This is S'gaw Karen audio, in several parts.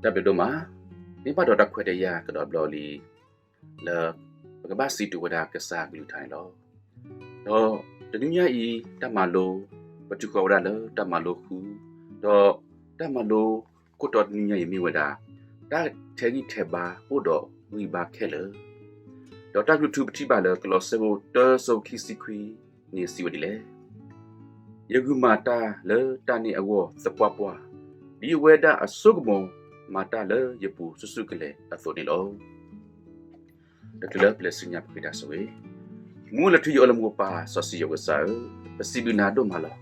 တၢ်ဘျုးဒိၣ်မး, မ့ၢ်ဘၣ်ဒီးတၢ်ခွဲးတၢ်ယာ်ကဒီးဘျီလံ လၢပကဘၣ်စံးတၢ်ဝဲဒၣ်ကစၢ်အကလုၢ်ကထါန့ၣ်လီၤ. ဒီးတနွံညါအံၤ တၢ်မၤလိ ပတုၤဃီၤဝဲဒၣ်လၢတၢ်မၤလိဃု, ဒီးတၢ်မၤလိခိၣ်တီတနွံညါအံၤမ့ၢ်ဝဲဒၣ် တၢ်ထဲးဂံၢ်ထဲးဘါအိၣ်ဒီးဂံၢ်ဘါခဲလၢာ်, ဒီးတၢ်ကလုၢ်ထူပထံၣ်ဘၣ်လၢကလီးစဲ တၢ ဆၢဖိခံဆံခွံန့ၣ် စံးဝဲဒ်လဲၣ်. ယဂုာ်မၤတၢ်လၢတၢ်န့ၣ်အဂီၢ်သပှၢ်ပှၢ်, ဒ်အဝဲဒၣ်အစိကမီၤမၤတၢ်လၢယပူၤဆူၣ်ဆူၣ်ကလဲာ်အသိးန့ၣ်လီၤ. တချုးလၢပလဲၤဆူညါပဃ့တၢ်ဆိၣ်ဂ့ၤ, မူလၢထူယအိၣ်လၢမူကပၤစီဆှံယွၤကစၢ်ဧၢ, ပစံးဘျုးနၤဒိၣ်မးလီၤ.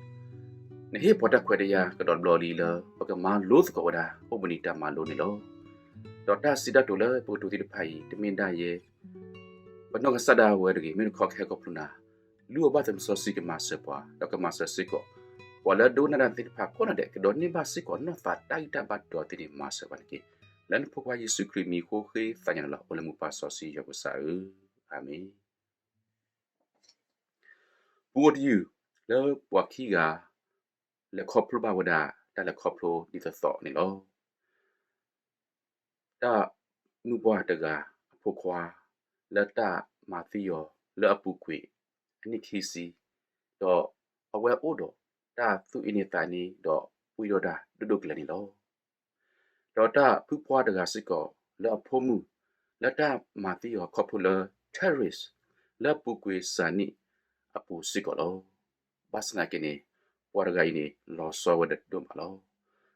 နဟ့ၣ်ပှၤတၢ်ခွဲးတၢ်ယာ်ကဒီးဘျီလံလၢ ပကမၤလိသကိးဝဲဒၣ် အိၣ်ဘှံးနံၤတၢ်မၤလိန့ၣ်လီၤ. ဒီးတၢ်စံးတၢ်ကတိၤလၢပကတိၤသ့ၣ်တဖၣ်အံၤ တမ့ၢ်ဒၣ်ယဲ ပနီၢ်ကစၢ်ဒၣ်ဝဲတဂ့ၤ, မ့ၢ်တခီကဟဲခီဖျိနၤ, လုၢ်အီၣ်ဘၣ်သးစီဆှံကမၤစၢၤပှၤ, ဒီးကမၤစၢၤစ့ၢ်ကီး ပှၤလၢဒိကနၣ်တၢ်သ့ၣ်တဖၣ်ကိးဂၤဒဲး, ကဒိးန့ၢ်ဘၣ်စ့ၢ်ကီးနီၢ်သးတၢ်ဂံၢ်တၢ်ဘါဒီးသ့န့ၣ်မၤစၢၤပှၤန့ၣ်တက့ၢ်. လၢနဖိခွါယ့ၣ်ၡူးခရံာ်မံၤဃိဃ့သးညီနုၢ်လီၤ. အိၣ်လၢမူကပၤစီဆှံယွၤကစၢ်ဧၢ, အၤမ့ၣ်. ပူၤအိၣ်တယုၢ် လၢပှၤခံဂၤ လဲၤခီဖျိဘၣ်ဝဲဒၣ် တၢ်လဲၤခီဖျိဒ်သိးသိးန့ၣ်လီၤ. တၢ်မုၣ်ပှၢ်တဂၤအဖိခွါ လၢတၢ်မၤသံအီၤလၢအပူၤကွံာ်အနံၣ်ခံဆံ, ဒီးအဝဲအိၣ်ဒီးတၢ်သူၣ်အ့န့သးန့ဒီး ပှံၢ်ဒီးတၢ်ဒိၣ်ဒိၣ်ကလဲာ်န့ၣ်လီၤ. ဒီးတၢ်ဖုပှၢ်တဂၤစ့ၢ်ကီး လၢအဖိမုၣ် လၢတၢ်မၤသံအီၤခီဖျိလၢ terrorist လၢအပူၤကွံာ်စှၤနံၣ်အပူၤစ့ၢ်ကီးလီၤ. ဘၣ်ဆၣ်သနာ်က့န့ၣ် ပှၤတဂၤအံၤန့ၣ် လီၤဆီဝဲဒၣ်ဒိၣ်မးလီၤ.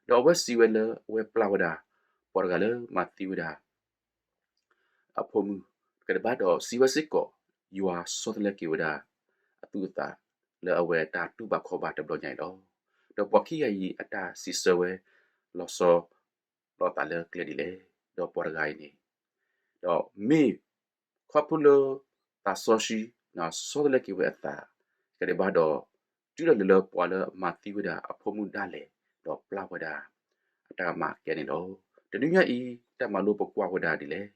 ဒီးအဝဲစံးဝဲလၢအဝဲပျၢ်ဝဲဒၣ် ပှၤတဂၤလၢမၤသံဝဲဒၣ် အဖိမုၣ်, ကဒဲးဘၣ်ဒီးစံးဝဲစ့ၢ်ကီး ယွၤဆီတလဲက့ၤဝဲဒၣ် အသူၣ်အသး လၢအဝဲတၢ်တူၢ်ဘၣ်ခီၣ်ဘၣ်တဘျီညါအံၤလီၤ. ဒီးပှၤခံဂၤအံၤအတၢ်စံးဆၢဝဲ လီၤဆီလိာ်သးလၢကျဲဒ်လဲၣ်. ဒီးပှၤတဂၤအံၤန့ၣ် ဒီးမ့ၢ်ခီဖျိလၢ သးစီဆှံ ဆီတလဲက့ၤဝဲအသး ကဒဲးဘၣ်ဒီး တုၤဒၣ်လဲာ်လၢပှၤလၢမၤသံဝဲဒၣ်အဖိမုၣ်ဒၣ်လဲာ် ဒီးပျၢ်ဝဲဒၣ် အတၢ်မၤကဲန့ၣ်လီၤ. တနွံညါအံၤ တၢ်မၤလိပကွၢ်ဝဲဒၣ်ဒ်လဲၣ်.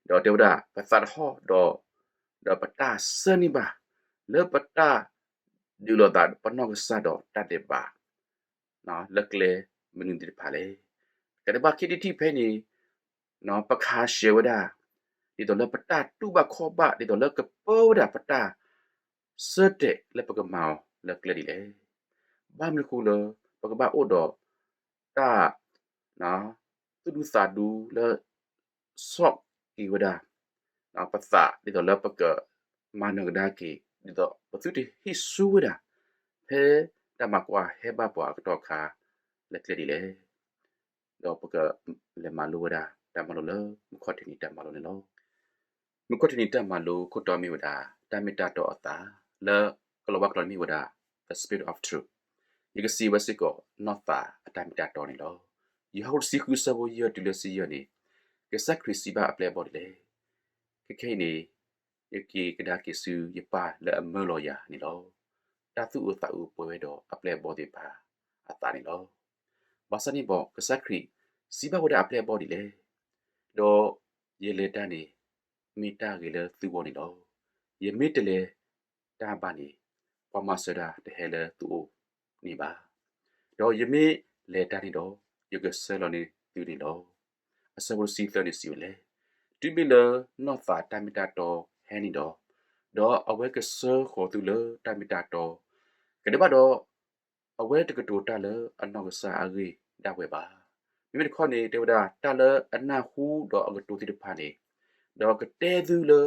ဒီးတဲဝဲဒၣ် ပသးတဟီၣ်ဒီး ဒီးပတၢ်ဆၢန့ၢ်ဘၣ် လၢပတၢ်ဒုးလိာ်သး ပနီၢ်ကစၢ်ဒီးတၢ်ဒဲးဘး လၢကျဲမနုၤသ့ၣ်တဖၣ်လဲၣ်. ကဒဲးဘၣ်ခံထံၣ်တထံၣ်ဖဲန့ၣ် ပခးရှဲဝဲဒၣ် ဒ်သိးလၢပတၢ်တူၢ်ဘၣ်ခီၣ်ဘၣ် ဒ်သိးလၢကပၢဝဲဒၣ်ပတၢ်ဆၢတဲာ်လၢပကမၤအီၤလၢကျဲဒ်လဲၣ်. ဘၣ်မနုၤအဃိလၢ ပကဘၣ်အိၣ်ဒီး တၢ် သူၣ်ဒူသးဒူလၢ ဆီၣ်က့ၤဝဲဒၣ် ပသး ဒ်သိးလၢပကမၤနၢၤကဒါက့ၤ ဒ်သိးပသုတဟံးဆူဝဲဒၣ် ဖဲတၢ်မၤကွၢ်ဟဲဘၣ်ပှၤအကတီၢ်အခါ လၢကျဲဒ်လဲၣ်. ဒီးပကလဲၤမၤလိဝဲဒၣ် တၢ်မၤလိလၢမုၢ်ခီၣ်ထံးနံၤတၢ်မၤလိန့ၣ်လီၤ. မုၢ်ခီၣ်ထံးနံၤတၢ်မၤလိခိၣ်တီမ့ၢ်ဝဲဒၣ် တၢ်မ့ၢ်တၢ်တီအသး လၢကလီၤဝါကျိာ်န့ၣ်မ့ၢ်ဝဲဒၣ် The Spirit of Truth. ယကစံးဝဲစ့ၢ်ကီး နီၢ်သးအတၢ်မ့ၢ်တၢ်တီန့ၣ်လီၤ. ယိၤဟၣ်တဆံဃုဆၢဖိယဲၢ်တုၤလၢဆံယဲၢ်န့ၣ် ကစၢ်ခရံာ်စံးဘၣ်အပျဲၢ်အဘီၣ်ဒ်လဲၣ်. ခဲခဲအံၤန့ၣ် ယက့ၤကဒါက့ၤဆူယပၢ်လၢအမၢလီၤယၤန့ၣ်လီၤ. တၢ်သူၣ်အုးသးအုးပှဲၤဝဲဒီးအပျဲၢ်အဘီၣ်သ့ၣ်တဖၣ်အသးန့ၣ်လီၤ. ဘၣ်ဆၣ်န့ၣ်ဘၣ် ကစၢ်ခရံာ်စံးဘၣ်ဝဲဒၣ်အပျဲၢ်အဘီၣ်ဒ်လဲၣ်. ဒီးယလဲၤတၢ်န့ၣ် မ့ၢ်တၢ်ဂ့ၤလၢသုဂီၢ်န့ၣ်လီၤ. ယမ့ၢ်တလဲၤတၢ်ဘၣ်န့ၣ် ပှၤမၤစၢၤတၢ်တဟဲလၢသုအိၣ်န့ၣ်ဘၣ်. ဒီးယမ့ၢ်လဲၤတၢ်န့ၣ်ဒီး ယကဆှၢလီၤန့ၢ်သုန့ၣ်လီၤ. အဆၢဖိတဆံသၢန့ၣ်စံးဝဲလဲၣ်. တုၤမ့ၢ်လၢနီၢ်သးတၢ်မ့ၢ်တၢ်တီဟဲန့ၣ်ဒီး, ဒီးအဝဲကဆှၢဃီၤသုလၢတၢ်မ့ၢ်တၢ်တီ, ကဒဲးဘၣ်ဒီး အဝဲတကတိၤတၢ်လၢအနီၢ်ကစၢ်အဂ့ၢ်ဒၣ်ဝဲဘၣ်. မ့မ့ၢ်တခီန့ၣ် တဲဝဲဒၣ် တၢ်လၢအနၢ်ဟူဒီးအကတိၤသ့ၣ်တဖၣ်န့ၣ်, ဒီးကတဲသုလၢ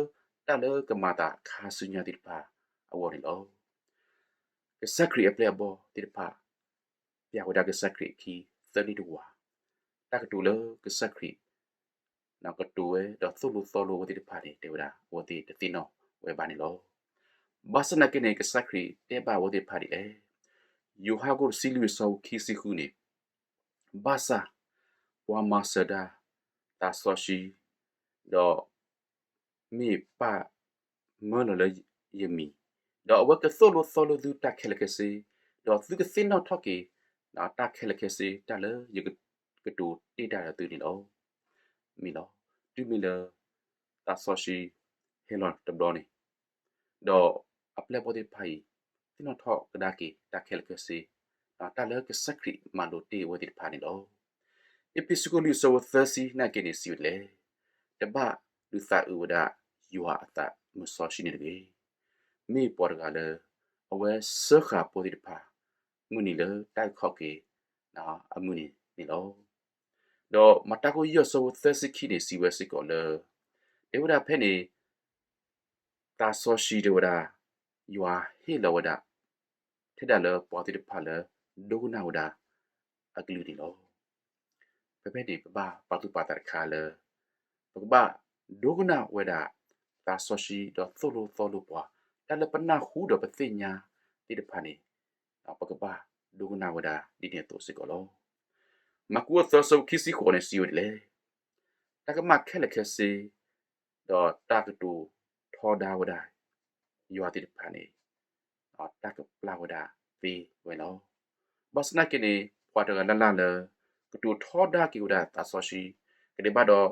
တၢ်လၢကမၤသးခါဆူညါသ့ၣ်တဖၣ်အဂီၢ်န့ၣ်လီၤ. ကစၢ်ခရံာ်အပျဲၢ်အဘီၣ်သ့ၣ်တဖၣ် ပျၢ်ဝဲဒၣ်ကစၢ်ခရံာ်အခံ သၢနံၣ်တဝာ်, တၢ်ကတိၤလၢကစၢ်ခရံာ် ကတိၤဝဲဒီးသိၣ်လိသီလိအဝဲသ့ၣ်တဖၣ်န့ၣ် တဲဝဲဒၣ် အဝဲသ့ၣ်တသ့ၣ်နီၣ်ဝဲဘၣ်န့ၣ်လီၤ. ဘၣ်ဆၣ်သနာ်က့န့ၣ် ကစၢ်ခရံာ်တဲဘၣ်အဝဲသ့ၣ်တဖၣ်ဒ်လဲၣ်. ယိၤဟၣ်ခိၣ်တဆံလွံၢ်အဆၢဖိခံဆံဃုန့ၣ်, ဘၣ်ဆၣ် ပှၤမၤစၢၤတၢ် သးစီဆှံ ဒီး မ့ၢ်ပၢ်မၢလီၤလၢယမံၤ, ဒီးအဝဲကသိၣ်လိသီလိသုတၢ်ခဲလၢာ်ခဲဆ့, ဒီးသုကသ့ၣ်နီၣ်ထီၣ်က့ၤ တၢ်ခဲလၢာ်ခဲဆ့ တၢ်လၢယကတိၤတ့ၢ်တၢ်ဒီးသုန့ၣ်လီၤ. မ့ၢ်လီၤ. တုၤမ့ၢ်လၢ သးစီဆှံ ဟဲလီၤတဘျီန့ၣ်, ဒီးအပျဲၢ်အဘီၣ်သ့ၣ်တဖၣ်အံၤ သ့ၣ်နီၣ်ထီၣ်ကဒါက့ၤတၢ်ခဲလၢာ်ခဲဆ့, တၢ်လၢကစၢ်ခရံာ်မၤလိတ့ၢ်အဝဲသ့ၣ်တဖၣ်န့ၣ်လီၤ. အ့းဖ့းစူးခိၣ်လွံၢ်အဆၢဖိသၢဆံနာ်က့န့ၣ် စံးဝဲဒ်လဲၣ်, တဘၣ်ဒုးသးအုးဝဲဒၣ်ယွၤအသးစီဆှံန့ၣ်တဂ့ၤ. မ့ၢ်ပှၤတဂၤလၢ အဝဲစၢဃာ်ဖိသ့ၣ်တဖၣ် မုၢ်နံၤလၢတၢ်အုၣ်ခီၣ်က့ၤအမုၢ်နံၤန့ၣ်လီၤ. ဒီးမၤတၢ်ခိၣ်ယဲၢ်အဆၢဖိသၢဆံခံန့ၣ် စံးဝဲစ့ၢ်ကီးလၢ တဲဝဲဒၣ်ဖဲန့ၣ် သးစီဆှံတဲဝဲဒၣ် ယွၤဟ့ၣ်လီၤဝဲဒၣ် ထဲဒၣ်လၢပှၤသ့ၣ်တဖၣ်လၢ ဒိကနၣ်ဝဲဒၣ်အကလုၢ်န့ၣ်လီၤ. ဖဲဖဲန့ၣ် ပဘၣ်ပာ်သူၣ်ပာ်သးတခါလၢ ပကဘၣ်ဒိကနၣ်ဝဲဒၣ် သးစီဆှံဒီးသိၣ်လိသီလိပှၤ တၢ်လၢပနၢ်ဟူဒီးပသ့ၣ်ညါသ့ၣ်တဖၣ်န့ၣ် ပကဘၣ်ဒိကနၣ်ဝဲဒၣ်ဒ်န့ၣ်အသိးစ့ၢ်ကီးလီၤ. မၢ်ကူးအသၢအဆၢဖိခံဆံဃိးန့ၣ် စံးဝဲဒ်လဲၣ်, တၢ်ကမၣ်ခဲလၢာ်ခဲဆ့ ဒီးတၢ်ကတိၤထီဒါဝဲဒၣ် ယွၤသ့ၣ်တဖၣ်န့ၣ် တၢ်ကပျၢ်ဝဲဒၣ်သ့ဝဲလီၤ. ဘၣ်ဆၣ်သနာ်က့န့ၣ် ပှၤတဂၤလၢ်လၢ်လၢ ကတိၤထီဒါက့ၤဝဲဒၣ်သးစီဆှံ ကဒဲးဘၣ်ဒီး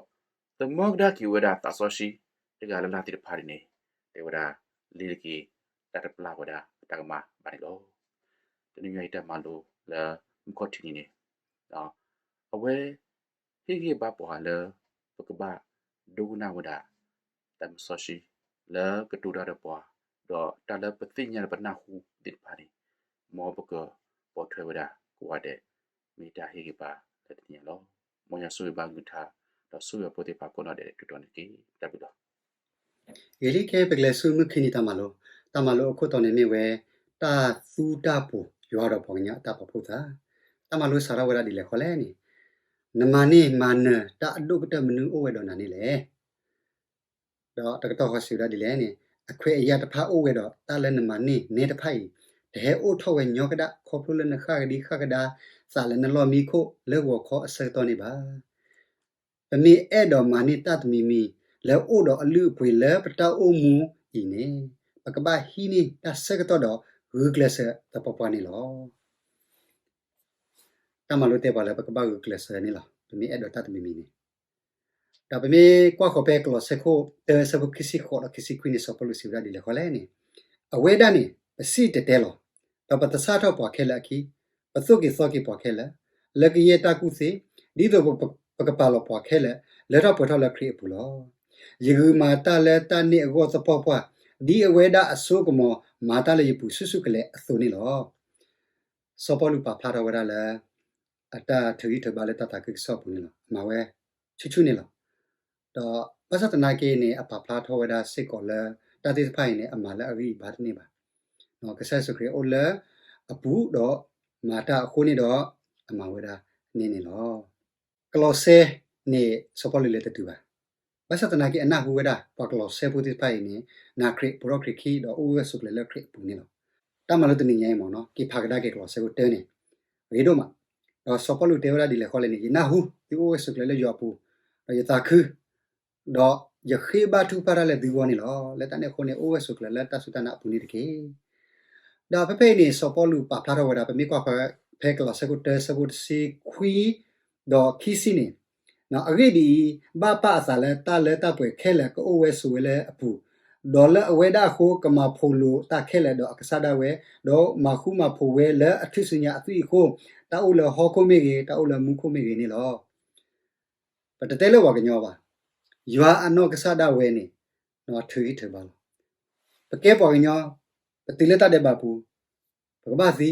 သမၢကဒါက့ၤဝဲဒၣ်သးစီဆှံ တဂၤလၢ်လၢ်သ့ၣ်တဖၣ်န့ၣ် တဲဝဲဒၣ် လ့ၤတက့ၤ တၢ်တပျၢ်ဝဲဒၣ်အတၢ်ကမၣ်ဘၣ်န့ၣ်လီၤ. တနံၤညါအံၤတၢ်မၤလိလၢမုၢ်ခီၣ်ထံးနံၤန့ၣ် အဝဲ ဟ့ၣ်ဂံၢ်ဘါပှၤလၢ ပကဘၣ်ဒိကနၣ်ဝဲဒၣ် သးစီဆှံ လၢကတိၤတၢ်ဒီးပှၤ ဒီးတၢ်လၢပသ့ၣ်ညါဒီးပနၢ်ဟူသ့ၣ်တဖၣ်န့ၣ် မ်ပကပိာ်ထွဲဝဲဒၣ်ကိးဂၤဒဲး မ့ၢ်တၢ်ဟ့ၣ်ဂံၢ်ဘါလၢတနံၤညါလီၤ. မ်ယွၤဆိၣ်ဂ့ၤဘၣ်ဂုာ်ထါ ဒီးဆိၣ်ဂ့ၤအဖိသ့ၣ်တဖၣ်ကိးနီၢ်ဒဲးတကတီၢ်န့ၣ်တက့ၢ်. တၢ်ဘျုးလီၤ. ဂ့ၤလံခဲအံၤ ပကလဲၤဆူမုၢ်ခံနံၤတၢ်မၤလိ, တၢ်မၤလိအခိၣ်တီန့ၣ်မ့ၢ်ဝဲ တၢ်သူတၢ်ပူၤ ယွၤဒီးပှၤကညီအတၢ်ပာ်ဖှိၣ်သး. တၢ်မၤလိစးထီၣ်ဝဲဒၣ်ဒ်လဲၣ်ဃီလဲၣ်န့ၣ်, နမၤန့ၢ်မၤနၢၤတၢ်အဒိၣ်ကတၢၢ်မနုၤအိၣ်ဝဲဒီးနၤန့ၣ်လဲၣ်. ဒီးတကတီၢ်ဃီစံးဝဲဒၣ်ဒ်လဲၣ်န့ၣ်, အခွဲးအယာ်တဖၣ်အိၣ်ဝဲဒီး တၢ်လၢနမၤန့ၢ်နဲတဖၣ်အံၤ တဟဲအိၣ်ထီၣ်ဝဲညီကဒၣ် ခီဖျိလၢနဃၣ်ကဒံဃၣ်ကဒါသးလၢနလီၢ်မံခိၣ်လၢဂီၤခီအဆၢကတီၢ်န့ၣ်ဘၣ်. ပမ့ၢ်အဲၣ်ဒိးမၤန့ၢ်တၢ်တမံၤမံၤ လၢအိၣ်ဒီးအလုၢ်အပှ့ၤလၢပတၢ်အိၣ်မူအံၤန့ၣ်, ပကဘၣ်ဟံးန့ၢ်တၢ်ဆၢကတီၢ်ဒီး ဂုာ်ကျဲးစၢးသပှၢ်ပှၢ်န့ၣ်လီၤ. တၢ်မၤလိတဲပှၤလၢပကဘၣ်ဂုာ်ကျဲးစၢးန့ၣ်လီၤ. ပမ့ၢ်အဲၣ်ဒိးတၢ်တမံၤမံၤန့ၣ်, ဒီးပမ့ၢ်ကွၢ်ဃီၤဖဲကလီးစဲခိၣ်တၢ ဆၢဖိခံဆံဃိးဒီးခံဆံခွံန့ၣ် စီၤပီလူးစံးဝဲဒၣ်ဒ်လဲၣ်ဃီလဲၣ်န့ၣ်, အဝဲဒၣ်န့ၣ် ပစံၣ်တဲၤတဲလီၤ, ဒီးပသဆၣ်ထီၣ်ပှၤခဲလၢာ်အခံ, ပသိၣ်က့ၤသီက့ၤပှၤခဲလၢာ်, လၢကယဲၢ်တၢ်ကူၣ်သ့, ဒ်သိးပကပာ်လီၤပှၤခဲလၢာ် လၢထီၣ်ပှဲၤထီၣ်လၢခရံာ်အပူၤလီၤ. ယဂုာ်မၤတၢ်လၢတၢ်န့ၢ်အဂီၢ်သပှၢ်ပှၢ်, ဒ်အဝဲဒၣ်အစိကမီၤမၤတၢ်လၢယပူၤဆူၣ်ဆူၣ်ကလဲာ်အသိးန့ၣ်လီၤ. စီၤပီလူးပာ်ဖျါထီၣ်ဝဲဒၣ်လၢ အတၢ်ထုးဟံၣ်ထုးဘါလၢတၢ်သးခုကစီၣ်အပူၤန့ၣ်လီၤ. အမၤဝဲဆူၣ်ဆူၣ်န့ၣ်လီၤ. ဒီးဘၣ်ဆၣ်သနာ်က့န့ၣ် အပာ်ဖျါထီၣ်ဝဲဒၣ်စ့ၢ်ကီးလၢ တၢ်သ့ၣ်တဖၣ်အံၤန့ၣ် အမၤလၢအဂံၢ်အဘါတန့ၢ်ဘၣ်. ကစၢ်ယ့ၣ်ၡူးခရံာ်အိၣ်လၢအပူၤဒီးမၤတၢ်အဃိန့ၣ်ဒီး အမၤဝဲဒၣ်န့ၣ်န့ၣ်လီၤ. ကလီးစဲန့ၣ် စီၤပီလူးလဲၤတတုၤဘၣ်. ဘၣ်ဆၣ်သနာ်က့ အနၢ်ဟူဝဲဒၣ် ပှၤကလီးစဲဖိသ့ၣ်တဖၣ်အံၤန့ၣ် နာ်ခရံာ် ပိာ်ထီၣ်ခရံာ်ခံ ဒီးအိၣ်ဂၢၢ်ဆိးကျၢၤလၢခရံာ်အပူၤန့ၣ်လီၤ. တၢ်မၤလိတနံၤညါအံၤမ့ၢ်နီၤ က့ၤဖးကဒါက့ၤကလီးစဲဖိတၢန့ၣ် ဂ့ၤဒိၣ်မး, ဒီးစီၤပီလူးတဲဝဲဒၣ်ဒ်လဲၣ်ဃီလဲၣ်န့ၣ် ယနၢ်ဟူ သုအိၣ်ဂၢၢ်ဆိးကျၢၤလၢယွၤအပူၤ, ဒီးယသးခု ဒီးယဃ့ဘါထုကဖၣ်တၢ်လၢသုဂီၢ်န့ၣ်လီၤ. လၢတၢ်န့ၣ်အဃိန့ၣ် အိၣ်ဂၢၢ်ဆိးကျၢၤလၢတၢ်စူၢ်တၢ်နာ်အပူၤန့ၣ်တက့ၢ်. ဒီးဖဲဖဲအံၤန့ၣ် စီၤပီလူးပာ်ဖျါထီၣ်ဝဲဒၣ် ပမ့ၢ်ကွၢ်ဖဲကလီးစဲခိၣ်တၢ ဆၢဖိတဆံခွံ ဒီးခံဆံန့ၣ်, အဂ့ၢ်ဒ်အံၤ, ဘၣ်ပာ်အသးလၢတၢ်လၢတၢ်ပှဲၤခဲလၢာ်ကအိၣ်ဝဲဆိးဝဲလၢအပူၤ, ဒီးလၢအဝဲဒၣ်အဃိ ကမၤဖိးလိာ်တၢ်ခဲလၢာ်ဒီးအကစၢ်ဒၣ်ဝဲ, ဒီးမၤဃူမၤဖိးဝဲလၢအထူၣ်စုညါအသွံၣ်အဃိ, တၢ်အိၣ်လၢဟီၣ်ခိၣ်မ့ၢ်ဂ့ၤ, တၢ်အိၣ်လၢမူခိၣ်မ့ၢ်ဂ့ၤန့ၣ်လီၤ. ပတတဲလၢပှၤကညီဘၣ်. ယွၤအနီၢ်ကစၢ်ဒၣ်ဝဲန့ၣ် ထုးဂံၢ်ထုးဘါလီၤ. ပကဲပှၤကညီ, ပတုၤလၢတၢ်ဒဲးဘးပူၤ, ပကဘၣ်သံ,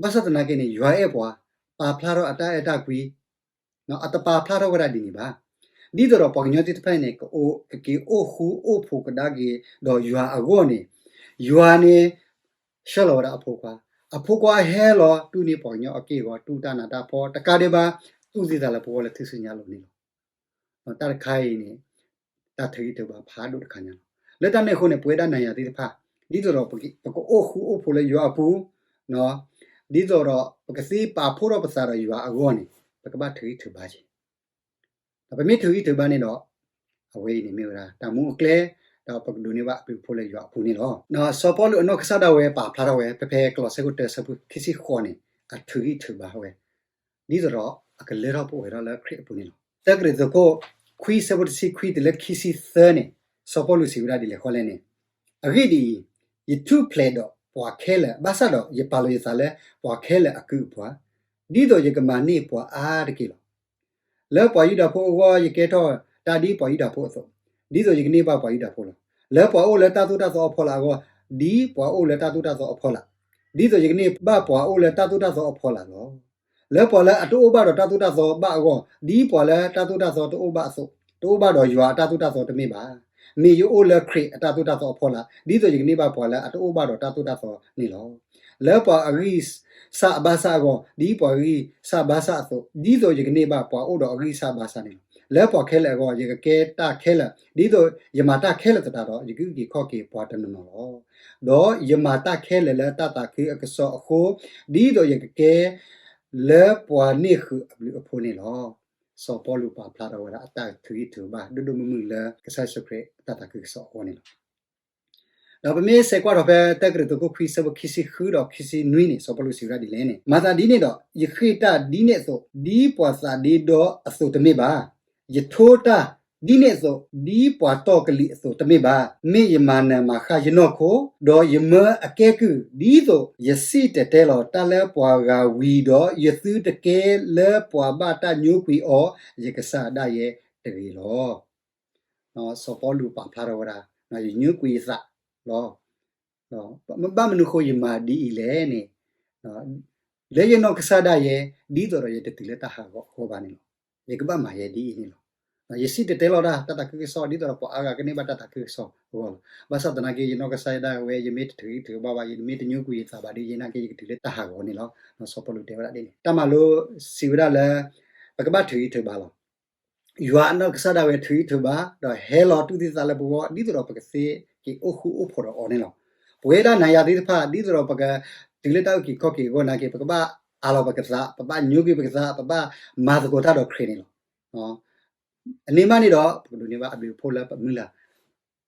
ဘၣ်ဆၣ်သနာ်က့န့ၣ် ယွၤအဲၣ်ပှၤ, ပာ်ဖျါထီၣ်အတၢ်အဲၣ်တၢ်ကွံ, အတပာ်ဖျါထီၣ်ဝဲဒၣ်ဒ်န့ၣ်ဘၣ်. ဒ်သိးဒီးပှၤကညီသ့ၣ်တဖၣ်အံၤန့ၣ် ကအိၣ်ကက့ၤအိၣ်ဃူအိၣ်ဖိးကဒါက့ၤဒီးယွၤအဂီၢ်န့ၣ်, ယွၤန့ၣ် ဆှၢလီၤဝဲဒၣ်အဖိခွါ, အဖိခွါဟဲလီၤတူၢ်န့ၢ်ပှၤကညီအက့ၢ်အဂီၤ တူၢ်တၢ်နးတၢ်ဖှီၣ်တကးဒံးဘၣ်, သူၣ်သံသးလၢပဂီၢ်လၢထူၣ်စုညါအလိၤန့ၣ်လီၤ. တၢ်တခါအံၤန့ၣ် တၢ်ထုးဂံၢ်ထုးဘါဖးဒိၣ်တခါညါလီၤ. လၢတၢ်န့ၣ်အဃိန့ၣ် ပဝဲဒၣ်နၤယၤသ့ၣ်တဖၣ် ဒ်သိးဒီးပကအိၣ်ဃူအိၣ်ဖိးလၢယွၤအပူၤ, ဒ်သိးဒီးပကသ့ပာ်ဖှိၣ်ထီၣ်ပသးဒီးယွၤအဂီၢ်န့ၣ် ပကဘၣ်ထုးဂံၢ်ထုးဘါက့ၤ ဒီးပမ့ၢ်ထုးဂံၢ်ထုးဘါန့ၣ်ဒီး အဝဲအံၤန့ၣ်မ့ၢ်ဝဲဒၣ်တၢ်မူအကျဲ, ဒီးပကဒိးန့ၢ်ဘၣ်အဘျုးအဖှိၣ်လၢယွၤအပူၤန့ၣ်လီၤ. စီၤပီလူးအနီၢ်ကစၢ်ဒၣ်ဝဲပာ်ဖျါထီၣ်ဝဲ ဖဲဖဲကလီးစဲခိၣ်တၢ ဆၢဖိခံဆံဃိးန့ၣ် အထုးဂံၢ်ထုးဘါဝဲ ဒ်သိးဒီးအကလၢထီၣ်ပဝဲဒၣ်လၢခရံာ်အပူၤန့ၣ်လီၤ. တၢကရံၣ်သူးခိၣ်ခွံ ဆၢဖိတဆံခွံတုၤလၢခံဆံသၢန့ၣ် စီၤပီလူးစံးဝဲဒၣ်ဒ်လဲၣ်ဃီလဲၣ်န့ၣ်, အဂ့ၢ်ဒ်အံၤ, ယထူၣ်ဖျဲးဒီးပှၤခဲလၢာ်, ဘၣ်ဆၣ်ဒီးယပာ်လီၤယသးလၢပှၤခဲလၢာ်အကုၢ်အပှၤ, ဒ်သိးယကမၤန့ၢ်ပှၤအါတက့ၢ်လီၤ. လၢပှၤယူဒၤဖိအဂီၢ် ယကဲထီၣ်တၢ်ဒ်ပှၤယူဒၤဖိအသိး, ဒ်သိးယကန့ၢ်ဘၣ်ပှၤယူဒၤဖိလီၤ. လၢပှၤအိၣ်လၢတၢ်သိၣ်တၢ်သီအဖီလာ်အဂီၢ်, ဒ်ပှၤအိၣ်လၢတၢ်သိၣ်တၢ်သီအဖီလာ်, ဒ်သိးယကန့ၢ်ဘၣ်ပှၤအိၣ်လၢတၢ်သိၣ်တၢ်သီအဖီလာ်လီၤ. လၢပှၤလၢအတအိၣ်ဘၣ်ဒီးတၢ်သိၣ်တၢ်သီဘၣ်အဂီၢ်, ဒ်ပှၤလၢတၢ်သိၣ်တၢ်သီတအိၣ်ဘၣ်အသိး, တအိၣ်ဘၣ်ဒီးယွၤအတၢ်သိၣ်တၢ်သီတမ့ၢ်ဘၣ်. မ့ၢ်ယအိၣ်လၢခရံာ်အတၢ်သိၣ်တၢ်သီအဖီလာ်, ဒ်သိးယကန့ၢ်ဘၣ်ပှၤလၢအတအိၣ်ဘၣ်ဒီးတၢ်သိၣ်တၢ်သီန့ၣ်လီၤ. လၢပှၤအဂံၢ်စၢ်အဘၣ်ဆၣ်အဂီၢ်, ဒ်ပှၤဂံၢ်စၢ်ဘၣ်ဆၣ်အသိး, ဒ်သိးယကန့ၢ်ဘၣ်ပှၤအိၣ်ဒီးအဂံၢ်စၢ်ဘၣ်ဆၣ်န့ၣ်လီၤ. လၢပှၤခဲလၢာ်အဂီၢ်, ယကကဲတၢ်ခဲလၢာ်, ဒ်သိးယမၤတၢ်ခဲလၢာ်သတးဒီး, ယကအုၣ်က့ၤခီၣ်က့ၤပှၤတနီၤနီၤလီၤ. ဒီးယမၤတၢ်ခဲလၢာ်လၢတၢ်သးခုအကစီၣ်အဃိ, ဒ်သိးယကကဲလၢပှၤန့ၢ်ဃုာ်အဘျုးအဖှိၣ်န့ၣ်လီၤ. စီၤပီလူးပာ်ဖျါထီၣ်ဝဲဒၣ်အတၢ်ထုးယံာ်ထုးဘါ ဒိၣ်ဒိၣ်မုၢ်မုၢ်လၢ ကစၢ်ယ့ၣ်ၡူးခရံာ်အတၢ်သးခုကစီၣ်အဃိန့ၣ်လီၤ. ဒီးပမ့ၢ်ဆဲးကွၢ်ထီၣ်ဖဲ တၢကရံၣ်သူးခိၣ်ခွံ ဆၢဖိခံဆံဃုဒီးခံဆံနွံန့ၣ်, စီၤပီလူးစံးဝဲဒၣ်ဒ်လဲၣ်န့ၣ်, မၤသးဒ်န့ၣ်ဒီး, ယဃ့ၢ်တၢ်ဒ်န့ၣ်အသိး, ဒ်ပှၤသးဒ့ဒီအသိးတမ့ၢ်ဘၣ်. ယထိတၢ်ဒ်န့ၣ်အသိး, ဒ်ပှၤတီၢ်ကလံၤအသိးတမ့ၢ်ဘၣ်. မ့ၢ်ယမၤနၢၤမၤဃၣ်ယနီၢ်ခိ, ဒီးယမၢအကဲကုၢ်, ဒ်သိးယစံၣ်တဲၤတဲလီၤတၢ်လၢပှၤဂၤဝံၤဒီး, ယသုတကဲလၢပှၤဘၣ်တၢ်ညိကွံာ်အီၤ ယကစၢ်ဒၣ်ယဲတဂ့ၤလီၤ. စီၤပီလူးပာ်ဖျါထီၣ်ဝဲဒၣ်, ယညိကွံာ်ယသးလီၤ. ဘၣ်မနုၤအဃိယမၤဒ်အံၤလဲၣ်န့ၣ်, လၢယနီၢ်ကစၢ်ဒၣ်ယဲ, ဒ်သိးဒီးယတတုၤလၢတၢ်ဟးဂီၤအဂီၢ်ဘၣ်န့ၣ်လီၤ. ယကဘၣ်မၤယဲဒ်အံၤန့ၣ်လီၤ. ယစံၣ်တဲၤတဲလီၤတၢ် တၢ်သးခုကစီၣ် ဒ်သိးဒီးပှၤအါဂၤကန့ၢ်ဘၣ်တၢ်သးခုကစီၣ်အဂီၢ်လီၤ. ဘၣ်ဆၣ်သနာ်က့ ယနီၢ်ကစၢ်ဒၣ်ဝဲ ယမ့ၢ်တထုးဂံၢ်ထုးဘါဘၣ်, ယမ့ၢ်တညိကွံာ်ယသးဘၣ်ဒီး ယနာ်က့ယကတုၤလၢတၢ်ဟးဂီၤန့ၣ်လီၤ. စီၤပီလူးတဲဝဲဒၣ်ဒ်န့ၣ်, တၢ်မၤလိစံးဝဲဒၣ်လၢ ပကဘၣ်ထုးဂံၢ်ထုးဘါလီၤ. ယွၤအနီၢ်ကစၢ်ဒၣ်ဝဲထုးဂံၢ်ထုးဘါ, ဒီးဟဲလီၤတူၢ်သံသးလၢပဂီၢ် ဒ်သိးဒီးပကသ့က့ၤအိၣ်ဃူအိၣ်ဖိးဒီးအီၤန့ၣ်လီၤ. ပဝဲဒၣ်နၤယၤသ့ၣ်တဖၣ် ဒ်သိးဒီးပကတုၤလၢတၢ်အုၣ်က့ၤခီၣ်က့ၤအဂီၢ်နာ်က့ ပကဘၣ်အးလီၤပကသး, ပဘၣ်ညိကွံာ်ပကသး, ပဘၣ်မၤသကိးတၢ်ဒီးခရံာ်န့ၣ်လီၤ. အန့ၣ်မးန့ၣ်ဒီး ပကဒိးန့ၢ်ဘၣ်အဘျုးအဖှိၣ်လၢပမုၢ်လၢ်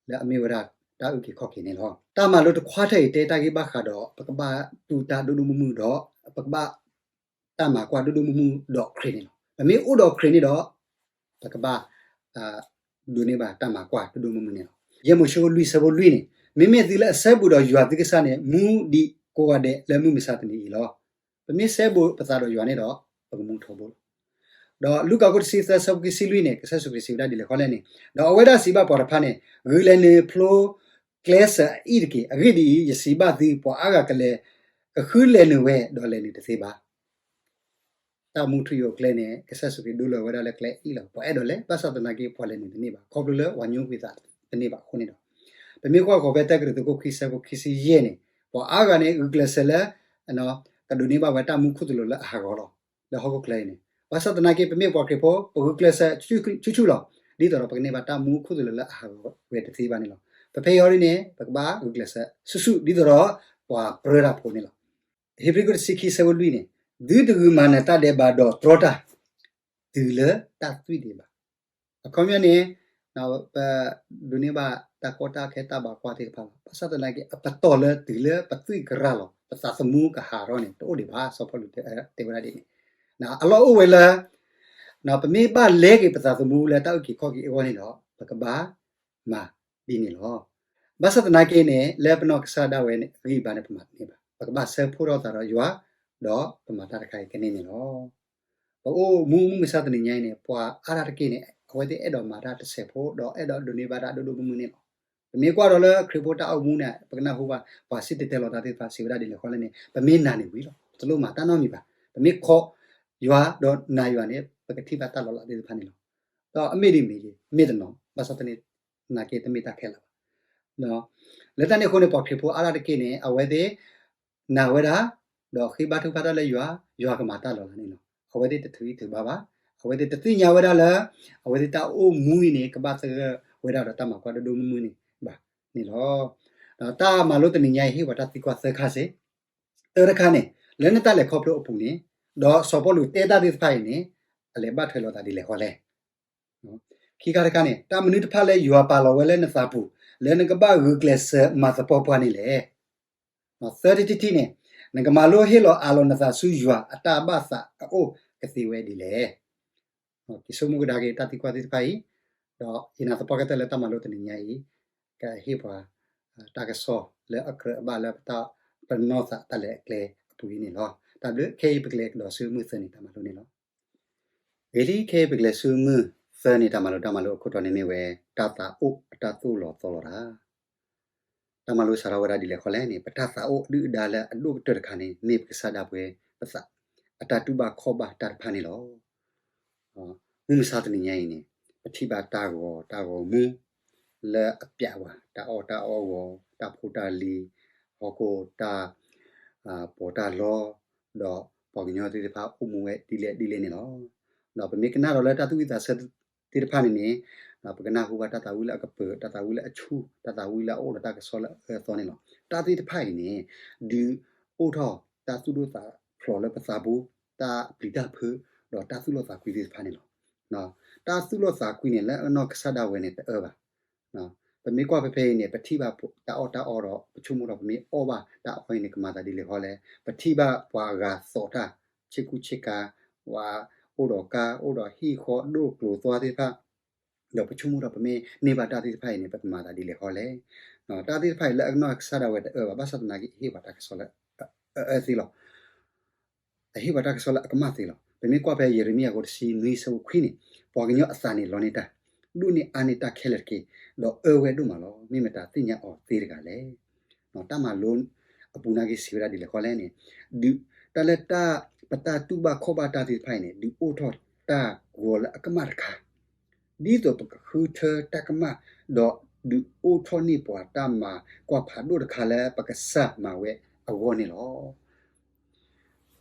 လၢအမ့ၢ်ဝဲဒၣ်တၢ်အုၣ်က့ၤခီၣ်က့ၤန့ၣ်လီၤ. တၢ်မၤလိတခွါထၢၣ်အံၤတဲတၢ်ဂ့ၢ်ဘၣ်ဃးဒီး ပကဘၣ်တူၢ်တၢ်ဒိၣ်ဒိၣ်မုၢ်မုၢ်ဒီး ပကဘၣ်တၢ်မၤကွၢ်ဒိၣ်ဒိၣ်မုၢ်မုၢ်ဒီးခရံာ်န့ၣ်လီၤ. ပမ့ၢ်အိၣ်ဒီးခရံာ်န့ၣ်ဒီး ပကဘၣ် ဒိးန့ၢ်ဘၣ်တၢ်မၤကွၢ်ဒိၣ်ဒိၣ်မုၢ်မုၢ်န့ၣ်လီၤ. ယဲၢ်မိၤၡ့လွံၢ်ဆၢဖိလွံၢ်န့ၣ်, မ့မ့ၢ်သုလၢအစဲဘူးဒီးယွၤသုကစၢ်န့ၣ် မူဒံးကိးဂၤဒဲးလၢမုၢ်မဆါတနံၤအံၤလီၤ. ပမ့ၢ်စဲဘူးပသးဒီးယွၤန့ၣ်ဒီး ပကမူထီဘိလီၤ. ဒီးလူၤကၣ်ခိၣ်တဆံသၢဆၢဖိခံဆံလွံၢ်န့ၣ် ကစၢ်ယ့ၣ်ၡူးခရံာ်စံးဝဲဒၣ်ဒ်လဲၣ်ဃီလဲၣ်န့ၣ်, ဒီးအဝဲဒၣ်စံးဘၣ်ပှၤတဖၣ်န့ၣ်, ဂုာ်လဲၤနုာ်ဖျိကျဲစၢၤအအံၣ်တက့ၢ်. အဂ့ၢ်ဒ်အံၤ, ယစံးဘၣ်သု, ပှၤအါဂၤကလဲၤ ကဃုလဲၤနုာ်ဝဲ, ဒီးလဲၤနုာ်တသ့ဘၣ်. တၢ်မူထူယိာ်ကျဲန့ၣ် ကစၢ်ယ့ၣ်ၡူးခရံာ်ဒိလီၤဝဲဒၣ်လၢကျဲအံၣ်လီၤ. ပှၤအဲၣ်ဒိးလဲၤ ဘၣ်ဆၣ်သနာ်က့ ပှၤလဲၤနုာ်တန့ၢ်ဘၣ် ခီဖျိလၢပှၤညိကွံာ်သးတန့ၢ်ဘၣ်အဃိန့ၣ်ဒီး, ပမ့ၢ်ကွၢ်ဃီၤဖဲတၢကရံၣ်သူးခိၣ်ခွံဆၢဖိခံဆံယဲၢ်န့ၣ်, ပှၤအါဂၤန့ၣ် ဂုာ်ကျဲးစၢးလၢ ကဒိးန့ၢ်ဘၣ်ဝဲတၢ်မူခိၣ်သလုးလၢအဟးဂီၤလီၤ. လၢဟီၣ်ခိၣ်ချၢအံၤန့ၣ် ဘၣ်ဆၣ်သနာ်က့ ပမ့ၢ်ပှၤခရံာ်ဖိ ပဂုာ်ကျဲးစၢးဆူၣ်ဆူၣ်လီၤ. ဒ်သိးဒီးပကန့ၢ်ဘၣ်တၢ်မူခိၣ်သလုးလၢအဟးဂီၤဝဲတသ့ဘၣ်န့ၣ်လီၤ. ပဖဲအံၤအီၤဒ်န့ၣ် ပကဘၣ်ဂုာ်ကျဲးစၢးဆူၣ်ဆူၣ် ဒ်သိးဒီးပှၤပြၢတၢ်ဖိန့ၣ်လီၤ. ဧ့ၤဘြံၤခိၣ်တဆံခံဆၢဖိလွံၢ်န့ၣ်, သုတဂုာ်မၤနၢၤတၢ်ဒဲးဘးဒီးတြီတၢ် တုၤလၢတၢ်သွံၣ်ဒံးဘၣ်. အခီပညီန့ၣ် ပဒိးန့ၢ်ဘၣ်တၢ်ကီတၢ်ခဲတၢ်ဘၣ်ကွၢ်သ့ၣ်တဖၣ်လီၤ. ဘၣ်ဆၣ်သနာ်က့ အပတီၢ်လၢတုၤလၢပသွံၣ်ကရၢ်လီၤ ပသးသမူကဟးထီၣ်န့ၣ် တအိၣ်ဒံးဘၣ်. စီၤပီလူးတဲဝဲဒၣ်ဒ်န့ၣ်, အလီၢ်အိၣ်ဝဲလၢ ပမ့ၢ်ဘၣ်လဲက့ၤပသးသမူလၢတၢ်အုၣ်က့ၤခီၣ်က့ၤအဂီၢ်န့ၣ်ဒီး ပကဘၣ်မၤဒ်န့ၣ်လီၤ. ဘၣ်ဆၣ်သနာ်က့န့ၣ် လၢပနီၢ်ကစၢ်ဒၣ်ဝဲအဂံၢ်အဘါန့ၣ် ပမၤတန့ၢ်ဘၣ်. ပကဘၣ်ဆၢဖှိၣ်ထီၣ်သးဒီးယွၤ, ဒီးပမၤတၢ်တခါအံၤကန့ၢ်န့ၣ်လီၤ. ပအိၣ်မူမုၢ်မဆါတနံၤညါအံၤန့ၣ် ပှၤအါတက့ၢ်န့ၣ် အဝဲသ့ၣ်အဲၣ်ဒိးမၤတၢ်တစဲးဖိ ဒီးအဲၣ်ဒိးဒိးန့ၢ်ဘၣ်တၢ်ဒိၣ်ဒိၣ်မုၢ်မုၢ်န့ၣ်လီၤ. ပမ့ၢ်ကွၢ်ဒီးလၢခရံာ်ဖိတၢ်အိၣ်မူန့ၣ် ပကနၢ်ဟူဘၣ် ပှၤစံၣ်တဲၤတဲလီၤတၢ်သ့ၣ်တဖၣ်စံးဝဲဒၣ်ဒ်လဲၣ်ဃီလဲၣ်န့ၣ်, ပမ့ၢ်နာ်န့ၢ်ဝံၤလီၤ ပတလိၣ်မၤတၢ်နီတမံၤဘၣ်. ပမ့ၢ်ခိးယွၤဒီးနာ်ယွၤန့ၣ် ပကထံၣ်ဘၣ်တၢ်လီၤလးသ့ၣ်တဖၣ်န့ၣ်လီၤ. ဒီးအမ့ၢ်ဒ်မ့ၢ်ဂ့ၤ မ့ၢ်တနီၤ ဘၣ်ဆၣ်သနာ်က့တမ့ၢ်တၢ်ခဲလၢာ်ဘၣ်. လၢတၢ်န့ၣ်အဃိန့ၣ် ပှၤခရံာ်ဖိအါဒၣ်တက့ၢ်န့ၣ် အဝဲသ့ၣ်နာ်ဝဲဒၣ် ဒီးဃ့ဘါထုကဖၣ်တၢ်လၢယွၤ, ယွၤကမၤတၢ်လီၤလးန့ၣ်လီၤ. အဝဲသ့ၣ်တထုးဂံၢ်ထုးဘါဘၣ်. အဝဲသ့ၣ်တသ့ၣ်ညါဝဲဒၣ်လၢ အဝဲသ့ၣ်တၢ်အိၣ်မူအံၤန့ၣ် ကဘၣ်သဂၢၢ်ဝဲဒၣ်ဒီးတၢ်မၤကွၢ်ဒိၣ်ဒိၣ်မုၢ်မုၢ်န့ၣ်ဘၣ်န့ၣ်လီၤ. ဒီးတၢ်မၤလိတနံၤညါအံၤဟ့ၣ်ပှၤတၢ်သံကွၢ်သၢခါစ့ၢ်, တၢတခါန့ၣ် လၢနတၢ်လဲၤခီဖျိအပူၤန့ၣ် ဒီးစီၤပီလူးတဲတၢ်သ့ၣ်တဖၣ်အံၤန့ၣ် အလဲၤဘၣ်ထွဲလိာ်သးဒ်လဲၣ်ဃီလဲၣ်. ခံခါတခါန့ၣ် တၢ်မနုၤတဖၣ်လၢယွၤပာ်လီၤဝဲလၢနသးပူၤ လၢနကဘၣ်ဂုာ်ကျဲးစၢးမၤသပှၢ်ပှၢ်န့ၣ်လဲၣ်. သၢထံၣ်တထံၣ်န့ၣ် နကမၤလိဟ့ၣ်လီၤအးလီၤနသးဆူယွၤအတၢ်ဘၣ်သးအအိၣ်ကသ့ဝဲဒ်လဲၣ်. က့ၤဆိကမိၣ်ကဒါက့ၤတၢ်သံကွၢ်သ့ၣ်တဖၣ်အံၤ, ဒီးယနာ်သပှၢ်ကတၢၢ်လၢတၢ်မၤလိတနံၤညါအံၤ ကဟ့ၣ်ပှၤတၢ်ကစီၣ်လၢအကြၢးအဘၣ်လၢပတၢ်ပနီၢ်သးတၢ်လဲၤအကျဲအပူၤအံၤန့ၣ်လီၤ. တၢ်ဘျုးခဲအံၤပကလဲၤကဒီးဆူမုၢ်သၢနံၤတၢ်မၤလိန့ၣ်လီၤ. ဂ့ၤလံ ခဲအံၤပကလဲၤဆူမုၢ်သၢနံၤ တၢ်မၤလိ တၢ်မၤလိအခိၣ်တီန့ၣ်မ့ၢ်ဝဲ တၢ်သးအိၣ်အတၢ်သိၣ်လီၤသီလီၤတၢ်. တၢ်မၤလိစးထီၣ်ဝဲဒၣ်ဒ်လဲၣ်ဃီလဲၣ်န့ၣ် ပတၢ်သးအိၣ်အဒုၣ်အဒါလၢအဒိၣ်ကတၢၢ်တခါန့ၣ် မ့ၢ်ပကစၢ်ဒၣ်ဝဲပသး အတၢ်တူၢ်ဘၣ်ခီၣ်ဘၣ်တၢ်တဖၣ်န့ၣ်လီၤ. မုၢ်မဆါတနံၤညါအံၤန့ၣ် ပထံၣ်ဘၣ်တၢ်ဂီၤတၢ်ဂီၤမူ လၢအပျးဝဲ တၢ်အီၣ်တၢ်အီအဂီၢ် တၢ်ဖိတၢ်လံၤ ဟီၣ်ခိၣ်တၢ် ပီးတၢ်လီ ဒီးပှၤကညီသ့ၣ်တဖၣ်အိၣ်မူဝဲဒ်လဲၣ်ဒ်လဲၣ်န့ၣ်လီၤ. ဒီးပမ့ၢ်ကနၣ်ဒီးလၢတၢ်သူၣ်ဝံၣ်သးဆၢသ့ၣ်တဖၣ်န့ၣ်န့ၣ် ပကနၢ်ဟူဘၣ်တၢ်သးဝံၣ်လၢအကပၢၤ တၢ်သးဝံၣ်လၢအဆူၣ် တၢ်သးဝံၣ်လၢအအိၣ်ဒီးတၢ်ကစီၣ်လၢအအၢအသီန့ၣ်လီၤ. တၢ်သ့ၣ်တဖၣ်အံၤန့ၣ် ဒုးအိၣ်ထီၣ်တၢ်သူၣ်ဒိၣ်သးဖျိးလၢပသးပူၤ တၢ်ပျံၤတၢ်ဖုး ဒီးတၢ်သူၣ်လီသးကွံသ့ၣ်တဖၣ်န့ၣ်လီၤ. တၢ်သူၣ်လီသးကွံန့ၣ် လၢအနီၢ်ကစၢ်ဒၣ်ဝဲန့ၣ်တအၢဘၣ်. ပမ့ၢ်ကွၢ်ဖဲဖဲအံၤန့ၣ် ပထံၣ်ဘၣ်တၢ်အီၣ်တၢ်အီဒီး ပဆိကမိၣ်ဒီးပမ့ၢ်အီၣ်ဘၣ်တၢ်အီအံၤန့ၣ် ကမၤသးဒ်လဲၣ်ဃီလဲၣ်. ပထံၣ်ဘၣ်ပှၤအဂၤသီးတၢ် ဆ့ကူဆ့ကၤ ပှၤအိၣ်ဒီးကါ အိၣ်ဒီးဟံၣ်ဃီဒိၣ်ကျိၤသွါသ့ၣ်တဖၣ် ဒီးပဆိကမိၣ်ဒီးပမ့ၢ်န့ၢ်ဘၣ်တၢ်သ့ၣ်တဖၣ်အံၤန့ၣ် ပကမၤသးဒ်လဲၣ်ဃီလဲၣ်. တၢ်သ့ၣ်တဖၣ်အံၤလၢအနီၢ်ကစၢ်ဒၣ်ဝဲတအၢဘၣ် ဘၣ်ဆၣ်သနာ်က့ အဟ့ၣ်ပှၤတၢ်ကစီၣ်လၢအအၢသ့လီၤ. အဟ့ၣ်ပှၤတၢ်ကစီၣ်လၢအကမၣ်သ့လီၤ. ပမ့ၢ်ကွၢ်ဖဲယရမံယၤ အခိၣ်တဆံနွံ အဆၢဖိခွံန့ၣ် ပှၤကညီအသးန့ၣ်လီန့ၢ်တၢ်, ဒိၣ်န့ၢ်အါန့ၢ်တၢ်ခဲလၢာ်တက့ၢ်, ဒီးအၢဝဲဒိၣ်မးလီၤ. မ့ၢ်မတၤသ့ၣ်ညါအီၤသ့တဂၤလဲၣ်. တၢ်မၤလိအပူၤနာ်က့စံးဝဲဒၣ်ဒ်လဲၣ်ဃီလဲၣ်န့ၣ်, ဒုး တၢ်လၢတၢ် ပတၢ်တူၢ်ဘၣ်ခီၣ်ဘၣ်တၢ်သ့ၣ်တဖၣ်အံၤန့ၣ် ဒုးအိၣ်ထီၣ်တၢ်ဂီၤလၢအကမၣ်တခါ ဒ်သိးပကဃုထၢတၢ်ကမၣ်, ဒီးဒုးအိၣ်ထီၣ်န့ၢ်ပှၤတၢ်မၤကွၢ်ဖးဒိၣ်တခါလၢပကစၢ်မၤဝဲအဂီၢ်န့ၣ်လီၤ.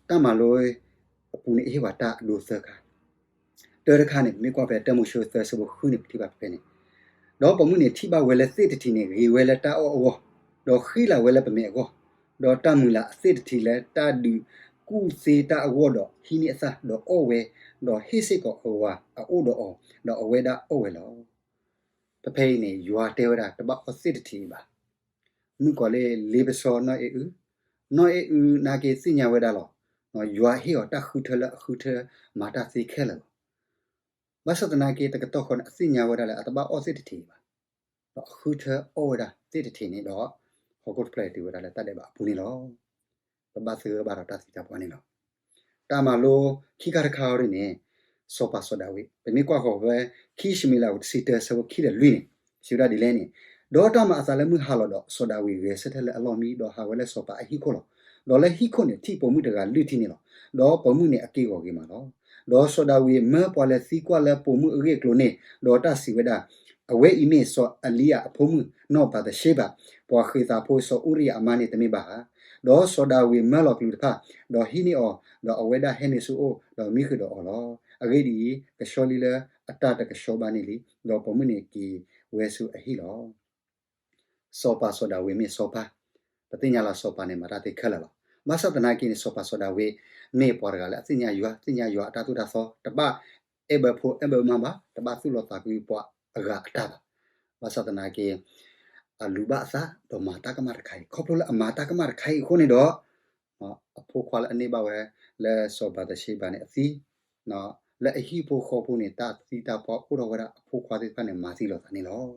တၢ်မၤလိအပူၤန့ၣ် အဟ့ၣ်ပှၤတၢ်အဒိသၢခါ, တၢတခါန့ၣ် ပမ့ၢ်ကွၢ်ဖဲတၢမိၤၡ့သၢဆၢဖိဃုန့ၣ် ပထံၣ်ဘၣ်ဖဲဖဲန့ၣ်, ဒီးပိာ်မုၣ်န့ၣ်ထံၣ်ဘၣ်ဝဲလၢသ့ၣ်တထံးန့ၣ် ဂ့ၤဝဲလၢတၢ်အီၣ်အဂီၢ်, ဒီးဃံလၤဝဲလၢပမဲာ်အဂီၢ်, ဒီးတၢ်မုာ်လၤအသ့ၣ်တထံးလၢတၢ်ဒုးကူၣ်သ့တၢ်အဂီၢ်ဒီးဟံးန့ၢ်အသၣ်, ဒီးအီၣ်ဝဲ, ဒီးဟ့ၣ်စ့ၢ်ကီးအဝၤအအိၣ်ဒီးအီၤ, ဒီးအဝဲဒၣ်အီၣ်ဝဲလီၤ. ဖဲဖဲအံၤန့ၣ် ယွၤတဲဝဲဒၣ် တဘၣ်အီၣ်သ့ၣ်တထံးအံၤဘၣ်. မုၣ်ကီၤလံၢ်လ့ပစီနီၢ်အ့ၣ်အု, နီၢ်အ့ၣ်အုနာ်က့သ့ၣ်ညါဝဲဒၣ်လီၤ. ယွၤဟ့ၣ်အီၤတၢ်ဃုထၢလၢအဃုထၢမၤတၢ်သ့ခဲလၢာ်လီၤ. ဘၣ်ဆၣ်သနာ်က့ တကတီၢ်ဃီန့ၣ် အသ့ၣ်ညါဝဲဒၣ်လၢအတဘၣ်အီၣ်သ့ၣ်တထံးအံၤဘၣ်. ဒီးအဃုထၢအီၣ်ဝဲဒၣ်သ့ၣ်တထံးန့ၣ်ဒီး ဟီၣ်ခိၣ်တဖျၢၣ်အံၤတုၤဝဲဒၣ်လၢတၢ်ဒဲးဘးအပူၤန့ၣ်လီၤ. ပဘၣ်သဂၢၢ်ဘၣ်ဒီးတၢ်သံတၢ်ပှၢ်န့ၣ်လီၤ. တၢ်မၤလိခံခါတခါအံၤန့ၣ် စီၤပၤစီၤဒၤဝံး, ပမ့ၢ်ကွၢ်ဃီၤဖဲ ခံၡမူၤအ့လး အခိၣ်တဆံတၢ အဆၢဖိခံဒီးလွံၢ်န့ၣ် စံးဝဲဒၣ်ဒ်လဲၣ်န့ၣ်, ဒီးတၢ်မၤအသးလၢမုၢ်ဟါလီၤဒီး စီၤဒၤဝံးဂဲၤဆၢထၢၣ်လၢအလီၢ်မံ ဒီးဟးဝဲလၢစီၤပၤအဟံၣ်ခိၣ်လီၤ. ဒီးလၢဟံၣ်ခိၣ်န့ၣ် ထံၣ်ပိာ်မုၣ်တဂၤလုၢ်ထံန့ၣ်လီၤ. ဒီးပိာ်မုၣ်န့ၣ်အက့ၢ်ဂီၤဂ့ၤမးလီၤ. ဒီးစီၤဒၤဝံးမၢပှၤလၢသံကွၢ်လၢပိာ်မုၣ်အဂ့ၢ်အကျိၤန့ၣ်, ဒီးတၢ်စံးဝဲဒၣ်, အဝဲအံၤမ့ၢ်စီၤအလံယၤအဖိမုၣ်နီၢ်ဘၤသရှ့ဘၤ, ပှၤဃ့းသးဖိစီၤအူရံယၤအမါန့ၣ်တမ့ၢ်ဘၣ်ဧါ. ဒီးစီၤဒၤဝံးမၢလီၤကလူးတဖၣ်, ဒီးဟံးန့ၢ်အီၤ, ဒီးအဝဲဒၣ်ဟဲနုာ်ဆူအအိၣ်, ဒီးမံဃုာ်ဒီးအီၤလီၤ. အဂ့ၢ်ဒ်အံၤ, ကဆှီလံလၢအတၢ်တကဆှီဘၣ်န့ၣ်လံ, ဒီးပိာ်မုၣ်န့ၣ်က့ၤဝဲဆူအဟံၣ်လီၤ. စီၤပၤစီၤဒၤဝံးမ့ၢ်စီၤပၤ, ပသ့ၣ်ညါလီၤစီၤပၤန့ၣ်မၤတၢ်သ့ခဲလၢာ်လီၤ. ဘၣ်ဆၣ်သနာ်က့န့ၣ် စီၤပၤစီၤဒၤဝံး မ့ၢ်ပှၤတဂၤလၢအသ့ၣ်ညါယွၤ, သ့ၣ်ညါယွၤအတၢ်သိၣ်တၢ်သီ, တဘၣ်အဲၣ်ဘၢဖိအဲၣ်ဘၢမါဘၣ်, တဘၣ်သူၣ်လီသးကွံပှၤအဂၤအတၢ်ဘၣ်. ဘၣ်ဆၣ်သနာ်က့ အလူၤဘၣ်အသး ဒီးမၤတၢ်ကမၣ်တခါအံၤ, ခီဖျိလၢအမၤတၢ်ကမၣ်တခါအံၤအဃိန့ၣ်ဒီး အဖိခွါလၢအန့ၢ်ဘၣ်ဝဲ လၢစီၤဘၤသရှ့ဘၤန့ၣ်အသံ, လၢအဟံၣ်ဖိဃီဖိန့ၣ် တၢ်သံတၢ်ပှၢ်အိၣ်ထီၣ်ဝဲဒၣ်အဖိခွါသ့ၣ်တဖၣ်န့ၣ် မၤသံလိာ်သးန့ၣ်လီၤ.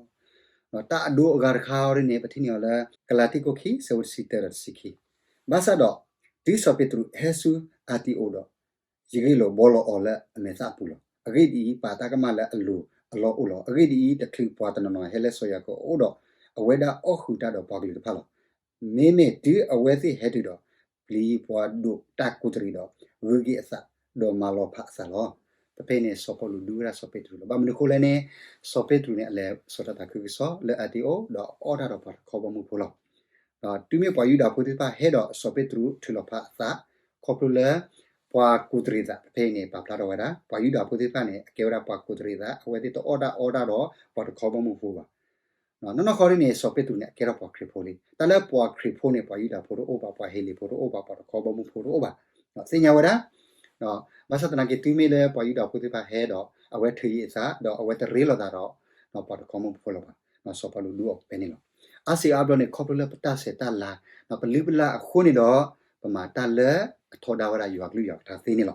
ဒီးတၢ်အဒိအဂၤတခါအံၤန့ၣ် ပထံၣ်န့ၢ်အီၤလၢ ကလၤတံခိၣ်ခံ ဆၢဖိတဆံတၢဒီးတဆံခံ, ဘၣ်ဆၣ်ဒီး တုၤစီၤပ့းတရူးဟဲဆူအၤတံၤအိးဒီး ယဂ့ၢ်လိာ်ဘှီလီၤအီၤလၢအမဲာ်သၣ်အပူၤလီၤ. အဂ့ၢ်ဒ်အံၤ, ပာ်တၢ်ကမၣ်လၢအလိၤအလီၢ်အိၣ်လီၤ. အဂ့ၢ်ဒ်အံၤ, တချုးပှၤတနီၤနီၤဟဲလၢစီၤယၤကိာ်အအိၣ်ဒီး အဝဲဒၣ်အီၣ်ဃုာ်တၢ်ဒီးပှၤကလုာ်တဖၣ်လီၤ. မ့မ့ၢ်တုၤအဝဲသ့ၣ်ဟဲတုၤဒီး ပျံၤပှၤဒိးတၢ်ကူးတရံးဒီး ဂုၤက့ၤအသး, ဒီးမၤလီၤဖးအသးလီၤ. ဖဲဖဲအံၤန့ၣ် စီၤပီလူးဒုးဝဲဒၣ်စီၤပ့းတရူးလီၤ. ဘၣ်မနုၤအဃိလဲၣ်န့ၣ်, စီၤပ့းတရူးန့ၣ် အလဲၤစိာ်တၢ်သးခုကစီၣ်လၢအၤတံၤအိး ဒီးအီၣ်တၢ်ဒီးပှၤတခီဘီမုၢ်ဖိလီၤ. ဒီးတုၤမ့ၢ်ပှၤယူဒၤဖိသ့ၣ်တဖၣ်ဟဲဒီးစီၤပ့းတရူးထုးလီၤဖးအသး ခီဖျိလၢ ပှၤကူးတရံးသး ဖဲဖဲအံၤန့ၣ် ပာ်ဖျါထီၣ်ဝဲဒၣ် ပှၤယူဒၤဖိသ့ၣ်တဖၣ်န့ၣ် အကဲဝဲဒၣ်ပှၤကူးတရံးသး အဝဲသ့ၣ်တအီၣ်တၢ်အီတၢ်ဒီးပှၤတခီဘီမုၢ်ဖိဘၣ်. နီၢ်နီၢ်ဃီဒ်န့ၣ် စီၤပ့းတရူးန့ၣ် အကဲထီၣ်ပှၤခရံာ်ဖိလံ. တၢ်လၢပှၤခရံာ်ဖိန့ၣ် ပှၤယူဒၤဖိတအိၣ်ဘၣ်, ပှၤဟ့လ့ၣ်ဖိတအိၣ်ဘၣ်, ပှၤတခီဘီမုၢ်ဖိတအိၣ်ဘၣ်. သ့ၣ်ညါဝဲဒၣ်, ဘၣ်ဆၣ်သနာ်က့ တုၤမ့ၢ်လၢပှၤယူဒၤဖိသ့ၣ်တဖၣ်ဟဲဒီး အဝဲထုးယံၤအသး ဒီးအဝဲတရ့လိာ်သးဒီး ပှၤတခီဘီမုၢ်ဖိလၢၤဘၣ်. စီၤပီလူးဒုးအီၤဖဲန့ၣ်လီၤ. အါစံးအါဘျီန့ၣ် ခီဖျိလၢပတၢ်ဆဲးတၢ်လၤ ပလုၢ်ပလၢ်အဃိန့ၣ်ဒီး ပမၤတၢ်လၢအထီဒါဝဲဒၣ်ယွၤကလုၢ်ယွၤကထါသ့န့ၣ်လီၤ.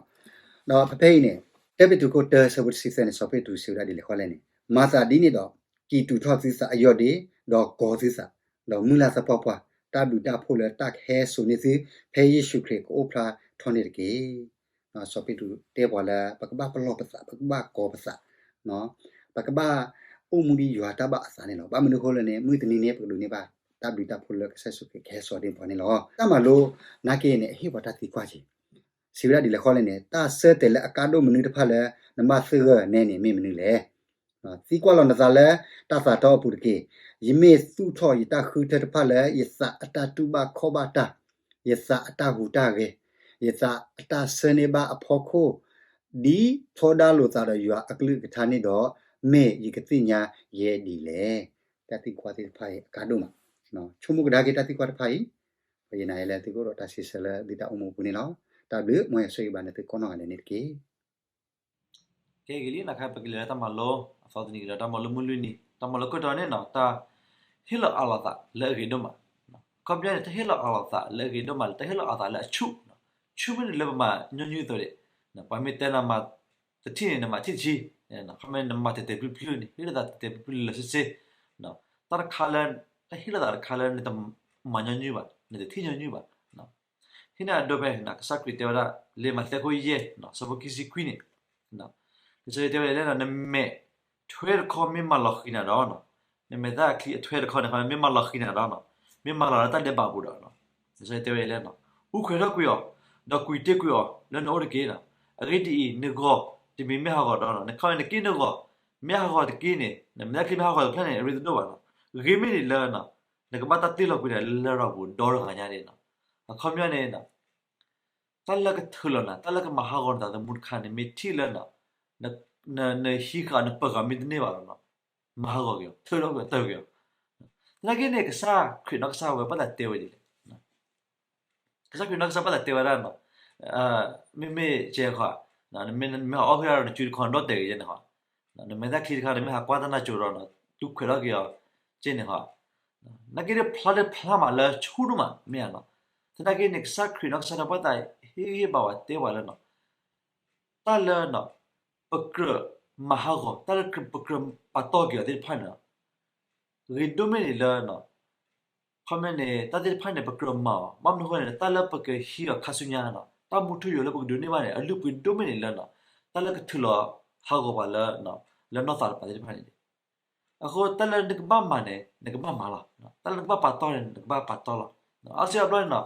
ဒီးဖဲဖဲအံၤန့ၣ် တၢပ့းတရူးခိၣ်တၢ ဆၢဖိတဆံသၢန့ၣ် စီၤပ့းတရူးစံးဝဲဒၣ်ဒ်လဲၣ်ဃီလဲၣ်န့ၣ်, မၤသးဒ်န့ၣ်ဒီး ကံၢ်တူာ်ထီၣ်သုသးအယီၢ်ဒ့, ဒီးကီၤသုသး, ဒီးမုၢ်လၢ်သပှၢ်ပှၢ်, တၢ်ဘျုးတၢ်ဖှိၣ်လၢတၢ်ကဟဲစိာ်န့ၢ်သု ဖဲယ့ၣ်ၡူးခရံာ်ကအိၣ်ဖျါထီၣ်န့ၣ်တက့ၢ်. စီၤပ့းတရူးတဲပှၤလၢ ပကဘၣ်ပလီၢ်ပသး, ပကဘၣ်ကီၤပသး, ပကဘၣ်အိၣ်မူဒ်ယွၤတၢ်ဘၣ်အသးန့ၣ်လီၤ. ဘၣ်မနုၤအဃိလဲၣ်န့ၣ် မုၢ်တနံၤန့ၣ် ပကဒိးန့ၢ်ဘၣ် တၢ်ဘျုးတၢ်ဖှိၣ်လၢကစၢ်ယ့ၣ်ၡူးခရံာ်ကဟဲစိာ်န့ၢ်ပှၤန့ၣ်လီၤ. တၢ်မၤလိနာ်က့န့ၣ် အဟ့ၣ်ပှၤတၢ်သံကွၢ်က့ၤ စံးဝဲဒၣ်ဒ်လဲၣ်ဃီလဲၣ်န့ၣ် တၢ်ဆၢတဲာ်လၢအကါဒိၣ်မနုၤတဖၣ်လၢ နဘၣ်သဂၢၢ်နဲန့ၣ် မ့ၢ်မနုၤလဲၣ်. သံကွၢ်လီၤနသးလၢတၢ်သးထီအပူၤတက့ၢ်. ယမ့ၢ်သူၣ်ထီၣ်ယတၢ်ဃုထၢတဖၣ်လၢ ယသးအတၢ်တူၢ်ဘၣ်ခီၣ်ဘၣ်တၢ်, ယသးအတၢ်ဟူးတၢ်ဂဲၤ, ယသးအတၢ်ဆၢန့ၢ်ဘၣ်အဖီခိၣ် ဒ်ထီဒါလိာ်သးဒီးယွၤအကလုၢ်အကထါန့ၣ်ဒီး မ့ၢ်ယကသ့ၣ်ညါယဲဒ်လဲၣ်. တၢ်သံကွၢ်သ့ၣ်တဖၣ်အံၤအကါဒိၣ်မး, ဆိကမိၣ်ကဒါက့ၤတၢ်သံကွၢ်တဖၣ်အံၤ, ယနာ်လၢသုကအိၣ်ဒီးတၢ်စံးဆၢလၢသုတၢ်အိၣ်မူအပူၤန့ၣ်လီၤ. တၢ်ဘျုး မ်ယွၤဆိၣ်ဂ့ၤဘၣ်နသုကိးနီၢ်ဂၤဒဲးန့ၣ်တက့ၢ်. ကဲဂ့ၤလံ နခါ ပကလဲၤလၢတၢ်မၤလိ, အသီတနံၤကဒီး တၢ်မၤလိမုၢ်လွံၢ်နံၤ, တၢ်မၤလိခိၣ်တီန့ၣ် တၢ်ဟ့ၣ်လီၤအးလီၤသးလၢအဂ့ၤဒိၣ်မး. အခီပညီန့ၣ် တၢ်ဟ့ၣ်လီၤအးလီၤသးလၢအဂ့ၤဒိၣ်မးလၢ တၢ်ဟ့ၣ်လီၤအးလီၤသးလၢအဆူၣ်, ဆူၣ်မ့ၢ်န့ၣ်လၢပမၤညီနုၢ်အသိးန့ၣ်, ပှၤမ့ၢ်တဲနၤမၤတထံၣ်န့ၣ် နမၤထံၣ်တထံၣ်, ခီပညီနမၤတဲာ်တဲာ်ဖျုးဖျုးန့ၣ် ဟ့ၣ်လီၤသးတဲာ်တဲာ်ဖျုးဖျုးလၢာ်ဆ့ဆ့, တၢ်တခါလၢ တၢ်ဟ့ၣ်လီၤသးတခါလၢနတမၤညီနုၢ်ဘၣ်, နတထံၣ်ညီနုၢ်ဘၣ်. ဟ့ၣ်န့ၢ်အဒိဖဲ ကစၢ်ခရံာ်တဲဝဲဒၣ် လံာ်မးသဲခိၣ်ယဲၢ် ဆၢဖိခံဆံခွံန့ၣ်, ကစၢ်ခရံာ်တဲဝဲဒၣ်လၢ နမဲာ်ထွဲတခီမ့ၢ်မၤလီၤဃံၤနၤဒီး, နမဲာ်သၣ်ချံအထွဲတခီန့ၣ် မ့ၢ်မၤလီၤဃံၤနၤဒီး, မ့ၢ်မၤလီၤလၢတၢ်ဒဲးဘးပူၤဒီး, ကစၢ်ခရံာ်တဲဝဲဒၣ်လၢ အူခွဲးထီၣ်ကွံာ်အီၤ, ဒီးကွံာ်တ့ၢ်ကွံာ်အီၤလၢနအိၣ်တက့ၢ်. အဂ့ၢ်ဒ်အံၤ, နဂီၤတမံၤမ့ၢ်ဟးဂီၤဒီး နခီပညီနက့ၢ်နဂီၤ မ့ၢ်ဟးဂီၤတက့ၢ်န့ၣ် နမဲာ်သၣ်ချံမ့ၢ်ဟးဂီၤတဖျၢၣ်န့ၣ် အရ့တဒိၣ်ဘၣ်လီၤ. ဂ့ၤမ့ၢ်န့ၣ်လၢ နကဘၣ်တၢ်တ့ၢ်လီၤကွံာ်နၤလၢလရာ်ပူၤဒီတဂၤညါန့ၣ်လီၤ. အခီပညီန့ၣ် တၢ်လၢကထုးလီၤနၤ တၢ်လၢကမၤဟးဂီၤနသးသမူတခါန့ၣ် မ့ၢ်ထံၣ်လၢ နဟံးဃာ်နပၢၤဃာ်မ့ၢ်တန့ၢ်ဘၣ်လီၤ, မၤဟးဂီၤက့ၤအီၤ ထုးထီၣ်ကွံာ်အီၤ တၢၢ်ကွံာ်အီၤ. သနာ်က့န့ၣ် ကစၢ်ခရံာ်နီၢ်ကစၢ်ဒၣ်ဝဲဘၣ်သးတဲဝဲဒ်လဲၣ်. ကစၢ်ခရံာ်နီၢ်ကစၢ်ဘၣ်သးတဲဝဲဒၣ် မ့မ့ၢ်ကဲဃီ, နမ့ၢ်ဟးအီၣ်ဟုၣ်ဒီးနစုတခီဒီၣ်တဲာ်ဂ့ၤယဲန့ၣ်ဃီ, နမဲာ်သၣ်ချံတခါ နမ့ၢ်ဟးကွၢ်တၢ်နၢ်ကၠိဒီး တူၢ်ခွဲးထီၣ်က့ၤအီၤက့န့ၣ်ဃီ, သနာ်က့န့ၣ်ဖျါတဖျါမးလၢဆူၣ်ဒိၣ်မးမ့ၢ်ဧါနီၤ. သနာ်က့န့ၣ် ကစၢ်ခရံာ်နီၢ်ကစၢ်ဒၣ်ဘၣ်သးဟ့ၣ်ဂံၢ်ဟ့ၣ်ဘါဝဲတဲဝဲလၢ တၢ်လၢ ပကြၢးမၤဟးဂီၤ တၢ်လၢပကြၢးပာ်တီၢ်က့ၤအီၤသ့ၣ်တဖၣ်န့ၣ်လီၤ. ဂ့ၤဒိၣ်မ့ၢ်န့ၣ်လၢ ခီမ့ၢ်န့ၣ် တၢ်သ့ၣ်တဖၣ်န့ၣ် ပကြၢးမၤအီၤ ဘၣ်မနုၤအဃိန့ၣ် တၢ်လၢပကဟံးအီၤခါဆူညါနီၤ တၢ်မူထူယိာ်လၢပကဒိးန့ၢ်ဘၣ်န့ၣ် အလုၢ်အပှ့ၤဒိၣ်မ့ၢ်န့ၣ်လၢ တၢ်လၢကထုးလီၤဟးဂီၤပှၤလၢ လၢနီၢ်သးတပၤသ့ၣ်တဖၣ်န့ၣ် အဃိတၢ်လၢနကဘၣ်မၤန့ၣ် နကဘၣ်မၤလီၤ. တၢ်လၢနကဘၣ်ပာ်တီၢ်န့ၣ် နကဘၣ်ပာ်တီၢ်လီၤ. အါစုအါဘျီန့ၣ်နီၤ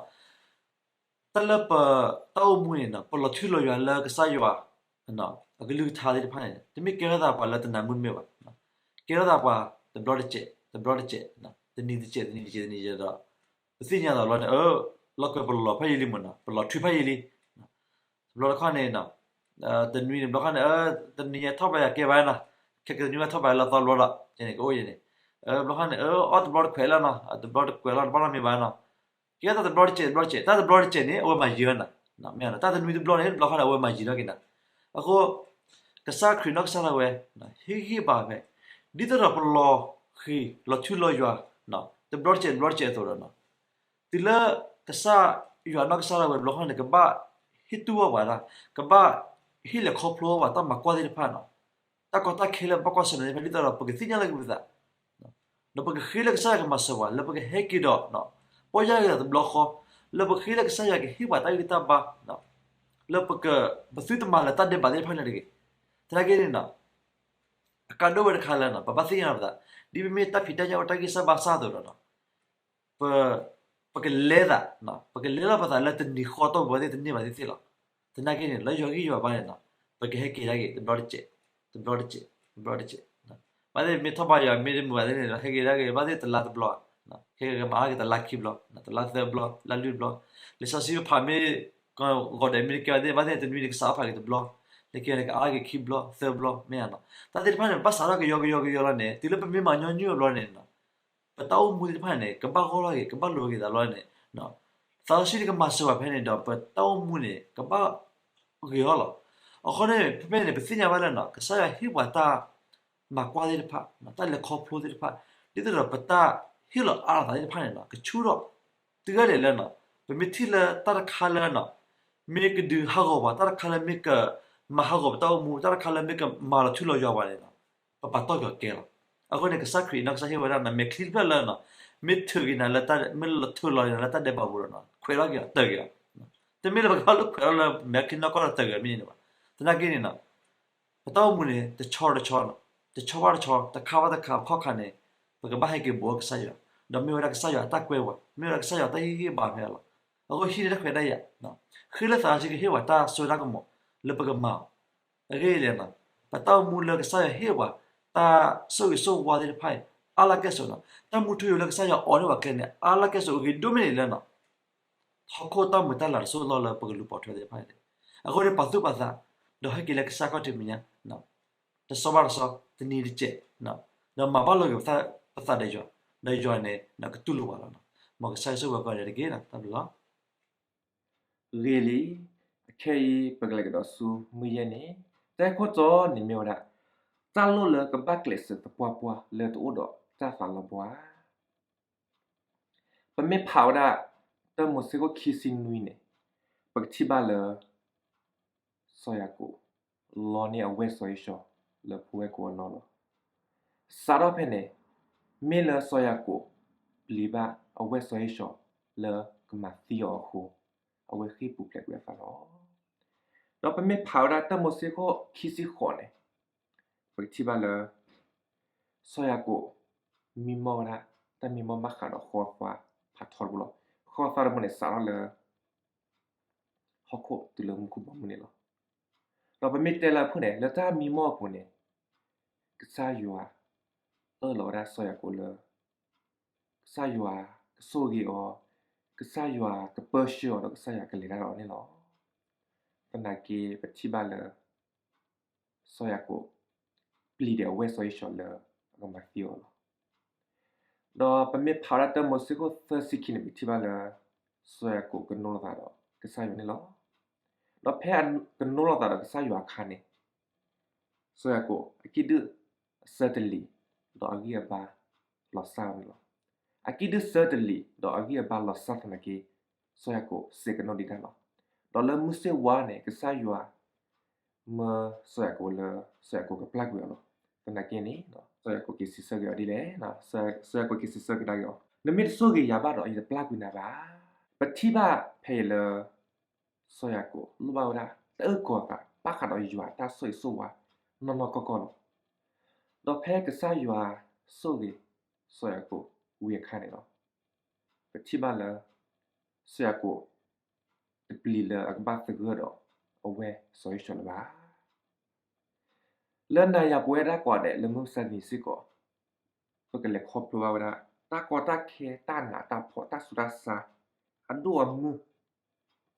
တၢ်လၢပတၢ်အိၣ်မူန့ၣ်နီၤ ပလီၤထူလီၤယွၤလၢကစၢ်ယွၤ အကလုၢ်ကထါသ့ၣ်တဖၣ်န့ၣ် တမ့ၢ်ကဲထီၣ်သးပှၤလၢတနၢ်မုာ်တမ့ၢ်ဘၣ်. ကဲထီၣ်သးပှၤတဘျီတစဲး တဘျီတစဲး တနံၤတစဲး တနံၤတစဲး တနံၤတစဲးဒီး ပသ့ၣ်ညါသးဘျီန့ၣ် အၢ လီၢ်ကွဲပလီၤဖးယံာ်လံမ့ၢ်နီၤ ပလီၤထွံဖးယံာ်လံ တဘျီတခီၣ်န့ၣ် တနွံန့ၣ် ဘျီခီၣ်န့ၣ် တနံၤညါထီၣ်ဘၣ်ယၤကဲဘၣ်နီၤ ခဲကတနွံဘၣ်ထီၣ်ဘၣ်လၢသီဘျီဒီး ကဲန့ၣ် ကအိၣ်ယဲန့ၣ် ဘျီခီၣ်န့ၣ် အီၣ်တဘျီတခွဲးလီၤနီၤ တဘျီတခွဲးလီၤ တဘျီလီၤမ့ၢ်ဘၣ်နီၤ ကဲတၢ်တဘျီတစဲး တဘျီတစဲး တၢ်တဘျီတစဲးန့ၣ် အဝဲမၤယံၤဝဲနီၤ မ့ၢ်တၢ်တနွံတဘျီန့ၣ် ဘျီခီၣ်န့ၣ် အဝဲမၤယံၤထီၣ်က့ၤနီၤ အဃိ ကစၢ်ခရံာ်နီၢ်ကစၢ်ဒၣ်ဝဲ ဟ့ၣ်ဂံၢ်ဘါဖဲ ဒ်သိးဒီးပလီၤဃံၤလီၤထူလီၤယွၤ တဘျီတစဲး တဘျီတစဲးအသိးဒီးနီၤ တုၤလၢကစၢ်ယွၤနီၢ်ကစၢ်ဒၣ်ဝဲ ဘျီခီၣ်န့ၣ် ကဘၣ်ဟ့ၣ်တူၢ်ဘၣ်ပှၤဒၣ် ကဘၣ်ဟ့ၣ်လဲၤခီဖျိဘၣ်ပှၤတၢ်မၤကွၢ်သ့ၣ်တဖၣ်နီၤ တၢ်ကီတၢ်ခဲလၢပဘၣ်ကွၢ်ဆၢၣ်မဲာ်သ့ၣ်တဖၣ် ဒ်သိးဒီးပကသ့ၣ်ညါလီၤက့ၤပသး ဒီးပကဃ့လၢကစၢ်ယွၤကမၤစၢၤပှၤ လၢပကဟဲက့ၤဒီး ပီၢ်ယၢ်က့ၤသးတဘျီဃီ လၢပဃ့လၢကစၢ်ယွၤကဟ့ၣ်ပှၤတၢ်ဂံၢ်တၢ်ဘါ လၢပက ပသုတမၤလၢၤတၢ်ဒဲးဘးသ့ၣ်တဖၣ်န့ၣ်တဂ့ၤ. သနာ်က့န့ၣ်နီၤ အကါဒိၣ်ဝဲတခါလၢနီၤ ပဘၣ်သ့ၣ်ညါလီၤပသး ဒ်ပမ့ၢ်တၢ်ဖံးတၢ်ညၣ်အိၣ်တၢ်ဂံၢ်စၢ်ဘါစၢ်အသိးဒီးနီၤ ပ ပကလဲသး ပကလဲလီၤပသးလၢတနံၤဃီတီၢ်ပူၤဘၣ်သ့ၣ်တန့ၢ်ဘၣ်သ့ၣ်သ့ၣ်လီၤ. သနာ်က့န့ၣ် လၢယွၤဂံၢ်ယွၤဘါန့ၣ်နီၤ ပကဟဲက့ၤဒၣ်က့ၤ တဘျီတစဲး တဘျီတစဲး တဘျီတစဲး ဘၣ်သ့ၣ်မ့ၢ်ထီၣ်ဘါယွၤမ့ၢ်တမုာ်ဘၣ်သ့ၣ်န့ၣ် ဟဲက့ၤဒၣ်က့ၤ ဘၣ်သ့ၣ်တလါတဘျီ ဟဲက့ၤမၤအါက့ၤတလါခံဘျီ တလါသၢဘျီ လၢလွံၢ်ဘျီ လံာ်စီဆှံဖးမ့ၢ် ဂီၤဒဲးမ့ၢ်တကဲဘၣ်သ့ၣ် ဘၣ်သ့ၣ်တနွံန့ၣ် ကစးအါဖးက့ၤတဘျီ လၢခံန့ၣ် ကအါက့ၤခံဘျီ သၢဘျီ မ့ၢ်ဧါနီၤ တၢ်သ့ၣ်တဖၣ်န့ၣ် ဘၣ်စးထီၣ်ကယီကယီကယီလီၤန့ၣ် တုၤလၢပမ့ၢ်မၤညီနုၢ်အဘျီန့ၣ် ပတၢ်အိၣ်မူသ့ၣ်တဖၣ်န့ၣ် ကဘၣ်ဂီၢ်လီၤက့ၤ ကဘၣ်လိၤက့ၤသးလီၤန့ၣ် သးစီဆှံန့ၣ်ကမၤစၢၤပှၤဖဲန့ၣ်ဒီး ပတၢ်အိၣ်မူန့ၣ် ကဘၣ်ဂ့ၤအီၤလီၤ. အဃိန့ၣ် ဖဲဖဲန့ၣ် ပသ့ၣ်ညါဘၣ်လၢနီၤ ကစၢ်ယွၤဟ့ၣ်ပှၤတၢ်မၤကွၢ်သ့ၣ်တဖၣ် တၢ်လဲၤခီဖျိသ့ၣ်တဖၣ် ဒ်သိးဒီးပတၢ်ဟ့ၣ်လီၤအါလီၤသးသ့ၣ်တဖၣ်န့ၣ်နီၤ ကဆူၣ်ထီၣ် တုၤဒၣ်လဲာ်လၢနီၤ ပမ့ၢ်ထံၣ်လၢတၢ်တခါလၢနီၤ မ့ၢ်ကဒုးဟးဂီၤပှၤ တၢ်တခါလၢမ့ၢ်ကမၤဟးဂီၤပတၢ်အိၣ်မူ တၢ်တခါလၢမ့ၢ်ကမၤလီၤထူလီၤယွၤပှၤန့ၣ်နီၤ ပပာ်တီၢ်က့ၤအီၤကဲလီၤ. အဃိန့ၣ် ကစၢ်ခရံာ်နီၢ်ကစၢ်ဟ့ၣ်ဝဲဒၣ်နီၤ မဲာ်ချံတဖျၢၣ်လၢနီၤ မ့ၢ်ထုးက့ၤနၤလၢ မ့ၢ်ထုးလီၤက့ၤနၤလၢတၢ်ဒဲးဘးပူၤဒီးနီၤ ခွဲးထီၣ်က့ၤအီၤ တၢၢ်က့ၤအီၤ တမ့ၢ်လၢပကဘၣ်လိာ်ကွဲလီၤလၢမဲာ်ချံနီၢ်ကီၢ်ဒီးတဂၤမ့ၢ်န့ၣ်ဘၣ်. သနာ်က့န့ၣ် ပတၢ်အိၣ်မူန့ၣ် တဆီတဆီ, တဆီဘၣ်တဆီ, တခါဘၣ်တခါ, ပခီၣ်ခါန့ၣ် ပကဘၣ်ဟဲက့ၤဘူးကစၢ်ယွၤ, ဒီးမ့ၢ်ဝဲဒၣ်ကစၢ်ယွၤအတၢ်ကွဲဝဲ, မ့ၢ်ဝဲဒၣ်ကစၢ်ယွၤတၢ်ဟ့ၣ်ဂံၢ်ဟ့ၣ်ဘါဖဲအံၤလီၤ. အဃိဟံးန့ၢ်တၢ်ခွဲးတၢ်ယာ်, ဃ့လၢသးစီဆှံကဟ့ၣ်ဝဲတၢ်စိတၢ်ကမီၤလၢပကမၤအီၤ. အဂ့ၢ်လဲၣ်, ပတၢ်အိၣ်မူလၢကစၢ်ယွၤဟ့ၣ်ပှၤ တၢ်ဆိၣ်ဂ့ၤဆိၣ်ဝါသ့ၣ်တဖၣ်အံၤ အါလၢကဲၣ်ဆိးန့ၣ်, တၢ်မူထူယိာ်လၢကစၢ်ယွၤအိးထီၣ်ပှၤကျဲန့ၣ် အါလၢကဲၣ်ဆိးအဂ့ၤဒိၣ်မ့ၢ်န့ၣ်လၢ ဟီၣ်ခိၣ်တၢ်မုာ်တၢ်လၤတစိၢ်တလီၢ်လၢပကလူၤပိာ်ထွဲသ့ၣ်တဖၣ်န့ၣ်. အဃိန့ၣ် ပာ်သူၣ်ပာ်သး, ဒီးဟဲက့ၤလၢကစၢ်ခီၣ်ထံးမဲာ်ညါ, တစီဘၣ်တစီ, တနံၤတစဲး, ဒီးမၤဘၣ်လိာ်က့ၤပသးဒီးယွၤ, ဒီးယွၤန့ၣ်ကတူၢ်လိာ်ပှၤလီၤ. မ်ကစၢ်ယွၤဆိၣ်ဂ့ၤပှၤကိးဂၤဒဲးတက့ၢ်. တၢ်ဘျုးလီၤ. ဂ့ၤလံ, အခဲအံၤ ပကလဲၤကဒီးဆူမုၢ်ယဲၢ်န့ၣ်, တၢ်ဂ့ၢ်ခိၣ်တီန့ၣ်မ့ၢ်ဝဲဒၣ် တၢ်လိၣ်လၢကဘၣ်ကျဲးစၢးသပှၢ်ပှၢ်လၢတအိၣ်ဒီးတၢ်သးလီၤဘှါ. ပမ့ၢ်ဖးဝဲဒၣ် တၢမိၤၡ့ခိၣ်ခံဆံနွံန့ၣ်, ပကထံၣ်ဘၣ်လၢ စီၤယၤကိာ် လီန့ၢ်အဝဲၢ်စီၤဧ့ၡီၤလၢဖိဝဲၢ်ကိာ်အလီၢ်လီၤ. စးထီၣ်ဖဲန့ၣ် မ့ၢ်လၢစီၤယၤကိာ်ပျံၤဘၣ်အဝဲၢ်စီၤဧ့ၡီၤလၢကမၤသံအီၤအဃိ, အဝဲဃ့ၢ်ပူၤဖျဲးကွံာ်အသးလီၤ. ဒီးပမ့ၢ်ဖးဝဲဒၣ်တၢမိၤၡ့ခိၣ်ခံဆံဃိးန့ၣ်, ပကထံၣ်ဘၣ်လၢ စီၤယၤကိာ် မံမီၢ်ဝဲဒၣ် တၢ်မံမီၢ်ဘၣ်ဃးဒီးဃီသးဖးထီတဘိလီၤ. ဃီသးတဘိန့ၣ် စးထီၣ်လၢ ဟီၣ်ခိၣ်တုၤလၢမူခိၣ်ဘီမုၢ်န့ၣ်လီၤ. ဒီးပမ့ၢ်တဲလၢအဖုၣ်န့ၣ် လၢတၢ်မံမီၢ်အပူၤန့ၣ် ကစၢ်ယွၤ အၢၣ်လီၤဝဲဒၣ်စီၤယၤကိာ်လၢ ကစၢ်ယွၤကဆိၣ်ဂ့ၤအီၤ, ကစၢ်ယွၤကပၢဆှၢအီၤဒီးကစၢ်ယွၤကလဲၤတၢ်ဒီးအီၤန့ၣ်လီၤ. သနာ်က့ပထံၣ်ဘၣ်လၢ စီၤယၤကိာ် ပျံၤဒီးအဝဲၢ်စီၤဧ့ၡီၤလၢအကမၤသံအီၤလီၤ. ဒီးပမ့ၢ်ဖးဝဲဒၣ်တၢမိၤၡ့ခိၣ်သၢဆံခံန့ၣ် ပထံၣ်ဘၣ်လၢ စီၤယၤကိာ်ကနိလိာ်သးဒီးကစၢ်ယွၤန့ၣ်လီၤ. ဒီးဖဲအကနိလိာ်သးဒီးကစၢ်ယွၤအခါန့ၣ် စီၤယၤကိာ်အကံၣ်ဒုၣ်အဆၢတလံၤ ဒီးအဂံၢ်အဘါလီၤစၢ်ဝဲန့ၣ်လီၤ. အကံၣ်ဒုၣ်ဆၢတလံၤ ဒီးအဂံၢ်အဘါလီၤစၢ်သနာ်က့ စီၤယၤကိာ်စံးကနိးဒံးတၢ်လီၤ. ဒီးလၢမုၢ်ဆ့ၣ်ဝါန့ၣ် ကစၢ်ယွၤမၢစီၤယၤကိာ်လၢ စီၤယၤကိာ်ကပျၢ်ကွံာ်အီၤလီၤ. သနာ်က့န့ၣ် စီၤယၤကိာ်က့ၤစံးဆၢက့ၤအီၤဒ်လဲၣ်, စီၤယၤကိာ်က့ၤစံးဆၢကဒါက့ၤအီၤ, နမ့ၢ်တဆိၣ်ဂ့ၤယၤဘၣ်ဒီး ယတပျၢ်ကွံာ်နၤဘၣ်. ပထံၣ်ဘၣ်ဖဲအံၤလၢ စီၤယၤကိာ်လိၣ်ဘၣ်ဝဲဒၣ် တၢ်အၢၣ်ကီၤသး ဘၣ်ဃးဒီးယွၤတၢ်ဆိၣ်ဂ့ၤဆိၣ်ဝါ နီၢ်နီၢ်ကီၢ်ကီၢ်လီၤ. ဒီးဖဲကစၢ်ယွၤဆိၣ်ဂ့ၤ စီၤယၤကိာ်ဝံၤအခါန့ၣ်လီၤ. ပထံၣ်ဘၣ်လၢ စီၤယၤကိာ် တပျံၤလၢအကဘၣ်သဂၢၢ်ဒီးအဝဲၢ်စီၤဧ့ၡီၤလၢၤဘၣ်. လၢနၤယၤပဝဲဒၣ်ကိးဂၤဒဲးလၢမုၢ်မဆါတနံၤစ့ၢ်ကီး ပကလဲၤခီဖျိဘၣ်ဝဲဒၣ် တၢ်ကီတၢ်ခဲ တၢ်နးတၢ်ဖှီၣ် တၢ်ဆူးတၢ်ဆါ အဒိၣ်အမုၢ်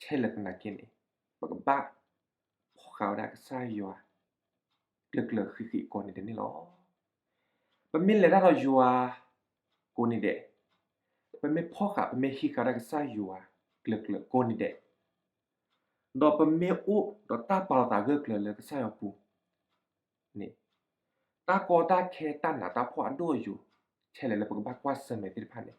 ထဲလဲၣ်သနာ်က့န့ၣ် ပကဘၣ်ဖီၣ်ဃာ်ဝဲဒၣ်ကစၢ်ယွၤ ကျၢၤကျၢၤဃံးဃံးကိးနံၤဒဲးန့ၣ်လီၤ. ပမ့ၢ်လဲၤတၢ်ဒီးယွၤကိးနံၤဒဲး, ပမ့ၢ်ဖီၣ်ဃာ် ပမ့ၢ်ဟံးဃာ်ဝဲဒၣ်ကစၢ်ယွၤ ကျၢၤကျၢၤကိးနံၤဒဲး, ဒီးပမ့ၢ်အိၣ်ဒီးတၢ်ပာ်လီၤသးဂၢၢ်ကျၢၤလၢကစၢ်ယွၤအပူၤ န့ၣ်, တၢ်ကီတၢ်ခဲ တၢ်နးတၢ်ဖှီၣ်အဒိၣ်အယိာ် ထဲလဲၣ်လၢပကဘၣ်ကွၢ်ဆၢၣ်မဲာ်သ့ၣ်တဖၣ်န့ၣ်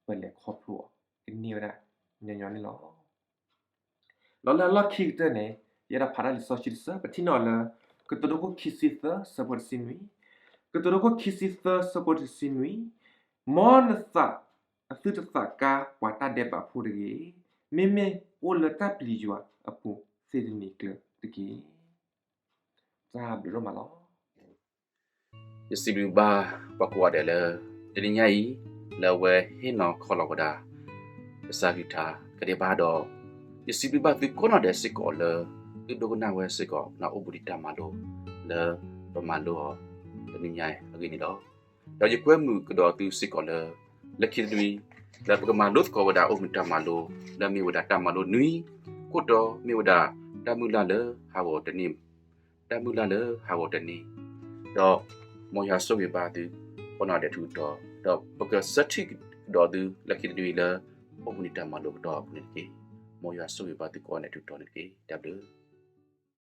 ပလဲၤခီဖျိအီၤ ကန့ၢ်ဝဲဒၣ်ညီညီန့ၣ်လီၤ. ဒီးလၢအလီၢ်ခံကတၢၢ်န့ၣ် ယအဲၣ်ဒိးဖးတၢ်လံာ်စီဆှံတဆၢ ပထံၣ်န့ၢ်အီၤလၢ ကတိၤဒိခိၣ်ခံဆံသၢဆၢဖိတဆံနွံ, ကတိၤဒိခိၣ်ခံဆံသၢဆၢဖိတဆံနွံ, မ်နသးအသုတသးကါပှၤတၢ်ဒဲးဘးဖိတဂ့ၤ, မ့မ့ၢ်အိၣ်လၢတၢ်ပျံၤယွၤအပူၤသ့တနံၤကျၢၤတက့ၢ်. တၢ်ဘျုးဒိၣ်မးလီၤ. ယစံးဘျုးဘၣ်ပှၤကိးဂၤဒဲးလၢ တနံၤညါအံၤ လၢအဝဲဟ့ၣ်နီၤခီလီၤဝဲဒၣ် ကစၢ်ကလုၢ်ကထါကဒဲးဘၣ်ဒီး ယစံးဘျုးဘၣ်သုကိးနီၢ်ဒဲးစ့ၢ်ကီးလၢ သုဒိကနၣ်ဝဲစ့ၢ်ကီး နအိၣ်ဘှံးနံၤတၢ်မၤလိလၢပမၤလိအီၤတနံၤညါအံၤအဂ့ၢ်န့ၣ်လီၤ. ဒီးယကွဲမုာ်ကဒီးသုစ့ၢ်ကီးလၢ လၢခံတနွံ လၢပကမၤလိသကိးဝဲဒၣ်အိၣ်ဘှံးနံၤတၢ်မၤလိ လၢမ့ၢ်ဝဲဒၣ်တၢ်မၤလိနွံ ခိၣ်တီမ့ၢ်ဝဲဒၣ် တၢ်မုၢ်လၢ်လၢဟးဂီၤတနံၤ တၢ်မုၢ်လၢ်လၢဟးဂီၤတနံၤ, ဒီးမ်ယွၤဆိၣ်ဂ့ၤဘၣ်သုကိးနီၢ်ဒဲးထူးထူး, ဒီးပကဆၢထံၣ်ကဒီးသုလၢခံတနွံလၢ အိၣ်ဘှံးနံၤတၢ်မၤလိကတီၢ်အပူၤန့ၣ်တက့ၢ်. မ်ယွၤဆိၣ်ဂ့ၤဘၣ်သုကိးနီၢ်ဒဲးထူးထူးန့ၣ်တက့ၢ်. တၢ်ဘျုး